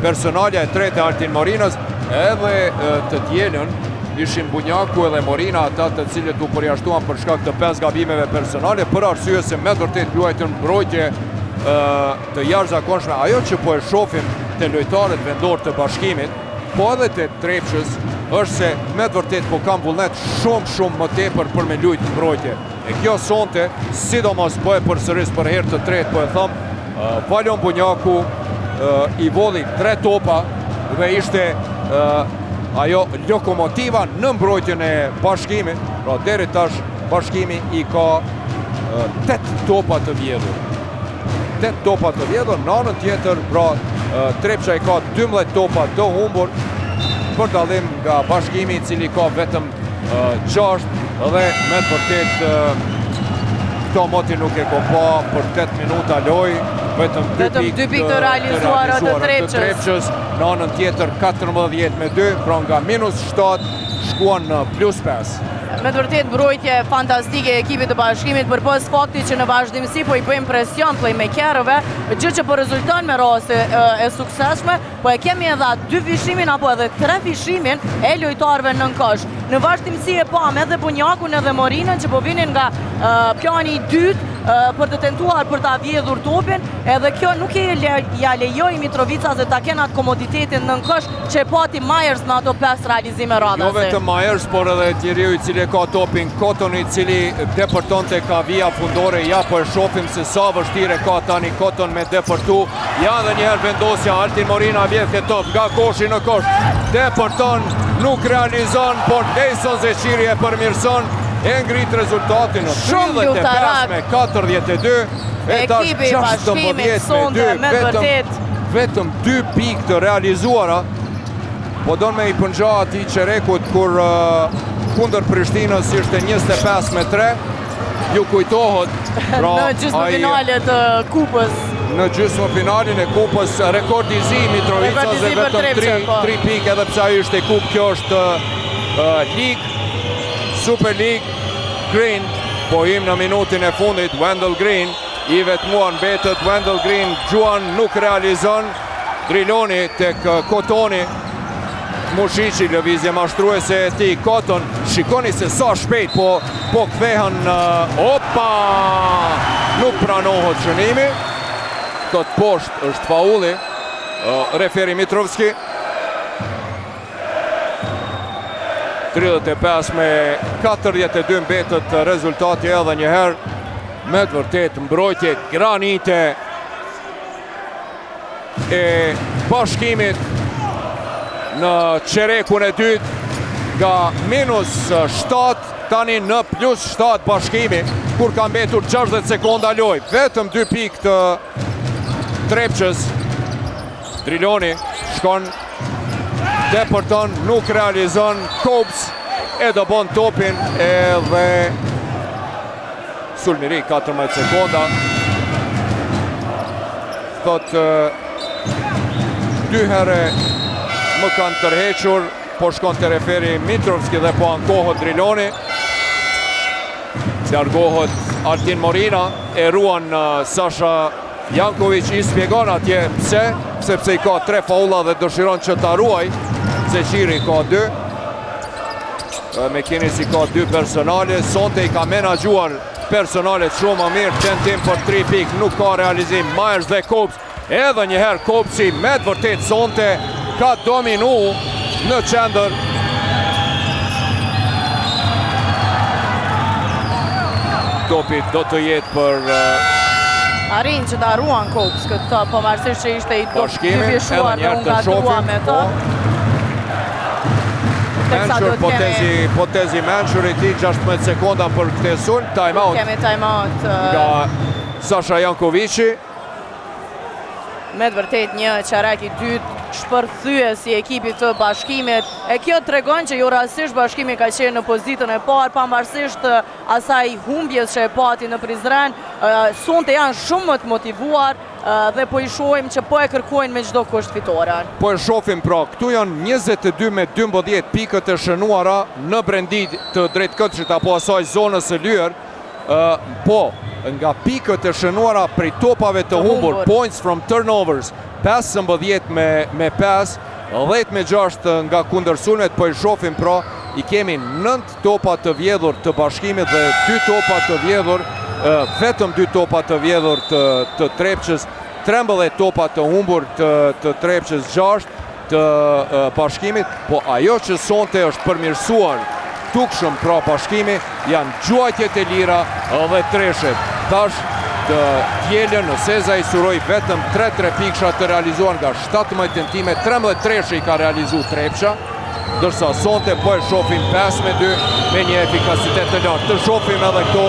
Speaker 1: personalja e tretë e Altin Morinës, edhe të dielën, Ishin Bunjaku edhe Morina ata të cilët u përjashtuan për shkak të 5 gabimeve personale, për arsye se me të vërtetë luajtën mbrojtje të jashtëzakonshme. Ajo që po e shohim te lojtarët vendorë të Bashkimit, po edhe te Trepçës, është se me të vërtetë po kanë vullnet shumë shumë më tepër për me lujt mbrojtje. E kjo sonte, sidomos po e përsëris për herë të tretë, po e them, Valon Bunjaku i vodhi tre topa dhe ishte ajo lokomotiva në mbrojtjen e Bashkimit, pra deri tash Bashkimi i ka 8 topa të vjedhur. 8 topa të vjedhur, në anën tjetër, pra Trepça i ka 12 topa të humbur, për dallim nga Bashkimi i cili ka vetëm 6 dhe me të vërtetë këto moti nuk e kom pa për 8 minuta lojë, vetëm 2
Speaker 2: pikë të realizuara të Trepçës.
Speaker 1: Në anën tjetër 14 me 2, pra nga minus 7. shkuan në plus 5.
Speaker 2: Me të vërtetë mbrojtje fantastike e ekipit të Bashkimit përpos faktit që në vazhdimësi po i bëjmë presion playmakerëve, gjë që po rezulton me raste e suksesshme, po e kemi edhe atë dyfishimin apo edhe trefishimin e lojtarëve në kosh. Në vazhdimësi e pamë edhe Bunjakun edhe Morinën që po vinin nga plani i dytë për të tentuar për ta vjedhur topin, edhe kjo nuk e ja lejoi Mitrovicasve ta kenë atë komoditetin në kosh që e pati Myers në ato 5 realizime radhazi.
Speaker 1: Jo vetëm Myers, por edhe njeriu i cili e ka topin Cotton i cili depërtonte ka vija fundore, ja po e shohim se sa vështirë e ka tani Cotton me depërtu. Ja edhe një herë vendosja Altin Morina vjedh këtë top nga koshi në kosh. Depërton, nuk realizon, por Lejson Zeqiri e përmirëson, e ngrit rezultatin në 35 me 42. E tash 16 me 2, vetëm, vetëm 2 pikë të realizuara. Po don me i përngja atij çerekut kur uh, kundër Prishtinës ishte 25 me 3. Ju kujtohet
Speaker 2: pra, në gjysmëfinale të kupës.
Speaker 1: Në gjysmëfinalin e kupës rekord i zi i Mitrovicës dhe vetëm 3 po. 3 pikë edhe pse ajo ishte kupë, kjo është uh, ligë, Super League Green, po him në minutin e fundit Wendell Green i vetmuar mbetet Wendell Green gjuan nuk realizon Driloni tek Kotoni Mushiqi, lëvizje mashtruese e tij, Cotton, shikoni se sa shpejt po, po kthehen në... Opa! Nuk pranohet shënimi. Thotë poshtë është faulli. Referi Mitrovski. 35 me 42 mbetet rezultati edhe njëherë. Me të vërtetë mbrojtje granite e Bashkimit në çerekun e dytë nga minus 7 tani në plus 7 Bashkimi kur ka mbetur 60 sekonda lojë vetëm 2 pikë të Trepçës Driloni shkon depërton nuk realizon Copes e dëbon topin edhe Sulm i ri, 14 sekonda. Thotë, dy herë më kanë tërhequr, po shkon te referi Mitrovski dhe po ankohet Driloni. Largohet Altin Morina, e ruan Sasha Jankovic i spjegon atje pse, sepse i ka tre faulla dhe dëshiron që ta ruaj, Zeqiri ka dy, McKinnis i ka dy personale, sonte i ka menaxhuar personalet shumë më mirë, tentim për 3 pikë, nuk ka realizim, Myers dhe Copes, edhe njëherë Copesi me të vërtetë sonte ka dominu në qendër. Topi do të jetë për
Speaker 2: Arrin që ta ruan Copes këtë, pavarësisht që ishte i dyfishuar dhe u ngatërrua me të.
Speaker 1: Po. Mençur, potezi, potezi mençur i tij, 16 sekonda për këtë sulm, time out.
Speaker 2: Kemi time out.
Speaker 1: Nga Sasha Jankovici.
Speaker 2: Me të vërtetë një çerek i dytë shpërthyes i ekipit të Bashkimit. E kjo tregon që jo rastësisht Bashkimi ka qenë në pozitën e parë, pavarësisht asaj humbjes që e pati në Prizren, sonte janë shumë më të motivuar dhe po i shohim që po e kërkojnë me çdo kusht
Speaker 1: fitoren. Po e shohim pra, këtu janë 22 me 12 pikët e shënuara në brendi të drejtkëndëshit apo asaj zonës së lyer, po nga pikët e shënuara prej topave të humbur, points from turnovers, 15 me, me 5, 10 me 6 nga kundërsulmet, po i shohim pra, i kemi 9 topa të vjedhur të Bashkimit dhe 2 topa të vjedhur, vetëm 2 topa të vjedhur të, të Trepçës, 13 topa të humbur të, të Trepçës, 6 të Bashkimit, po ajo që sonte është përmirësuar dukshëm pra Bashkimi, janë gjuajtjet e lira dhe treshet. Tash të dielën në Sezai Surroi vetëm 3 trepikësha të realizuar nga 17 tentime, 13 treshe i ka realizu Trepça, ndërsa sonte po e shofim 5 me 2 me një efikasitet të lartë. Të shofim edhe këto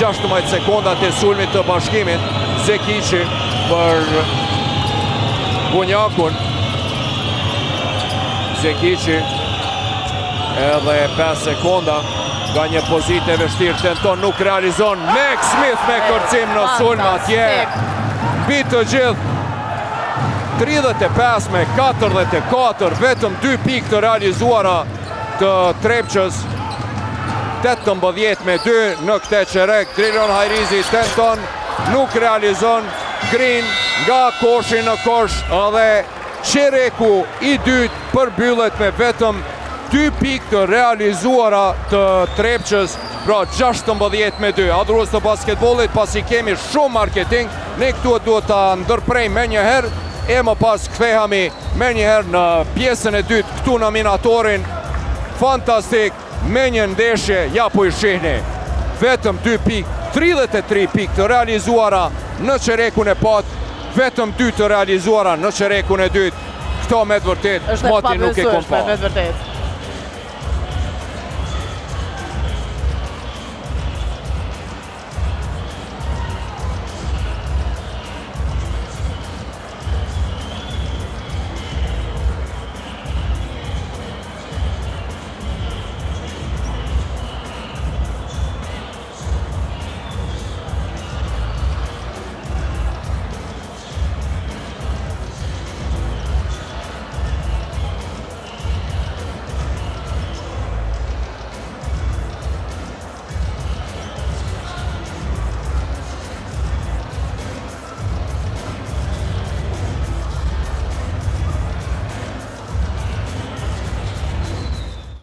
Speaker 1: 16 sekondat e sulmit të Bashkimit, Zekiqi për Bunjakun. Zekiqi edhe 5 sekonda nga një pozitë e vështirë tenton nuk realizon Max Smith me kërcim në sulm atje mbi të gjithë 35 me 44, vetëm 2 pikë të realizuara. të Trepçës. 18 me 2 në këtë çerek. Drilon Hajrizi tenton, nuk realizon. Green nga koshi në kosh dhe çereku i dytë përmbyllet me vetëm 2 pikë të realizuara të Trepçës, pra 16 me 2. Adhurues të basketbollit, pasi kemi shumë marketing, ne këtu duhet ta ndërprejmë menjëherë, e më pas kthehemi menjëherë në pjesën e dytë këtu në Minatorin. Fantastik, me një ndeshje, ja po i shihni. Vetëm 2 pikë, 33 pikë të realizuara në çerekun e parë, vetëm 2 të realizuara në çerekun e dytë. Këto me të vërtetë,
Speaker 2: Është e
Speaker 1: moti nuk e kom
Speaker 2: pabesueshme,
Speaker 1: pa.
Speaker 2: me të vërtetë.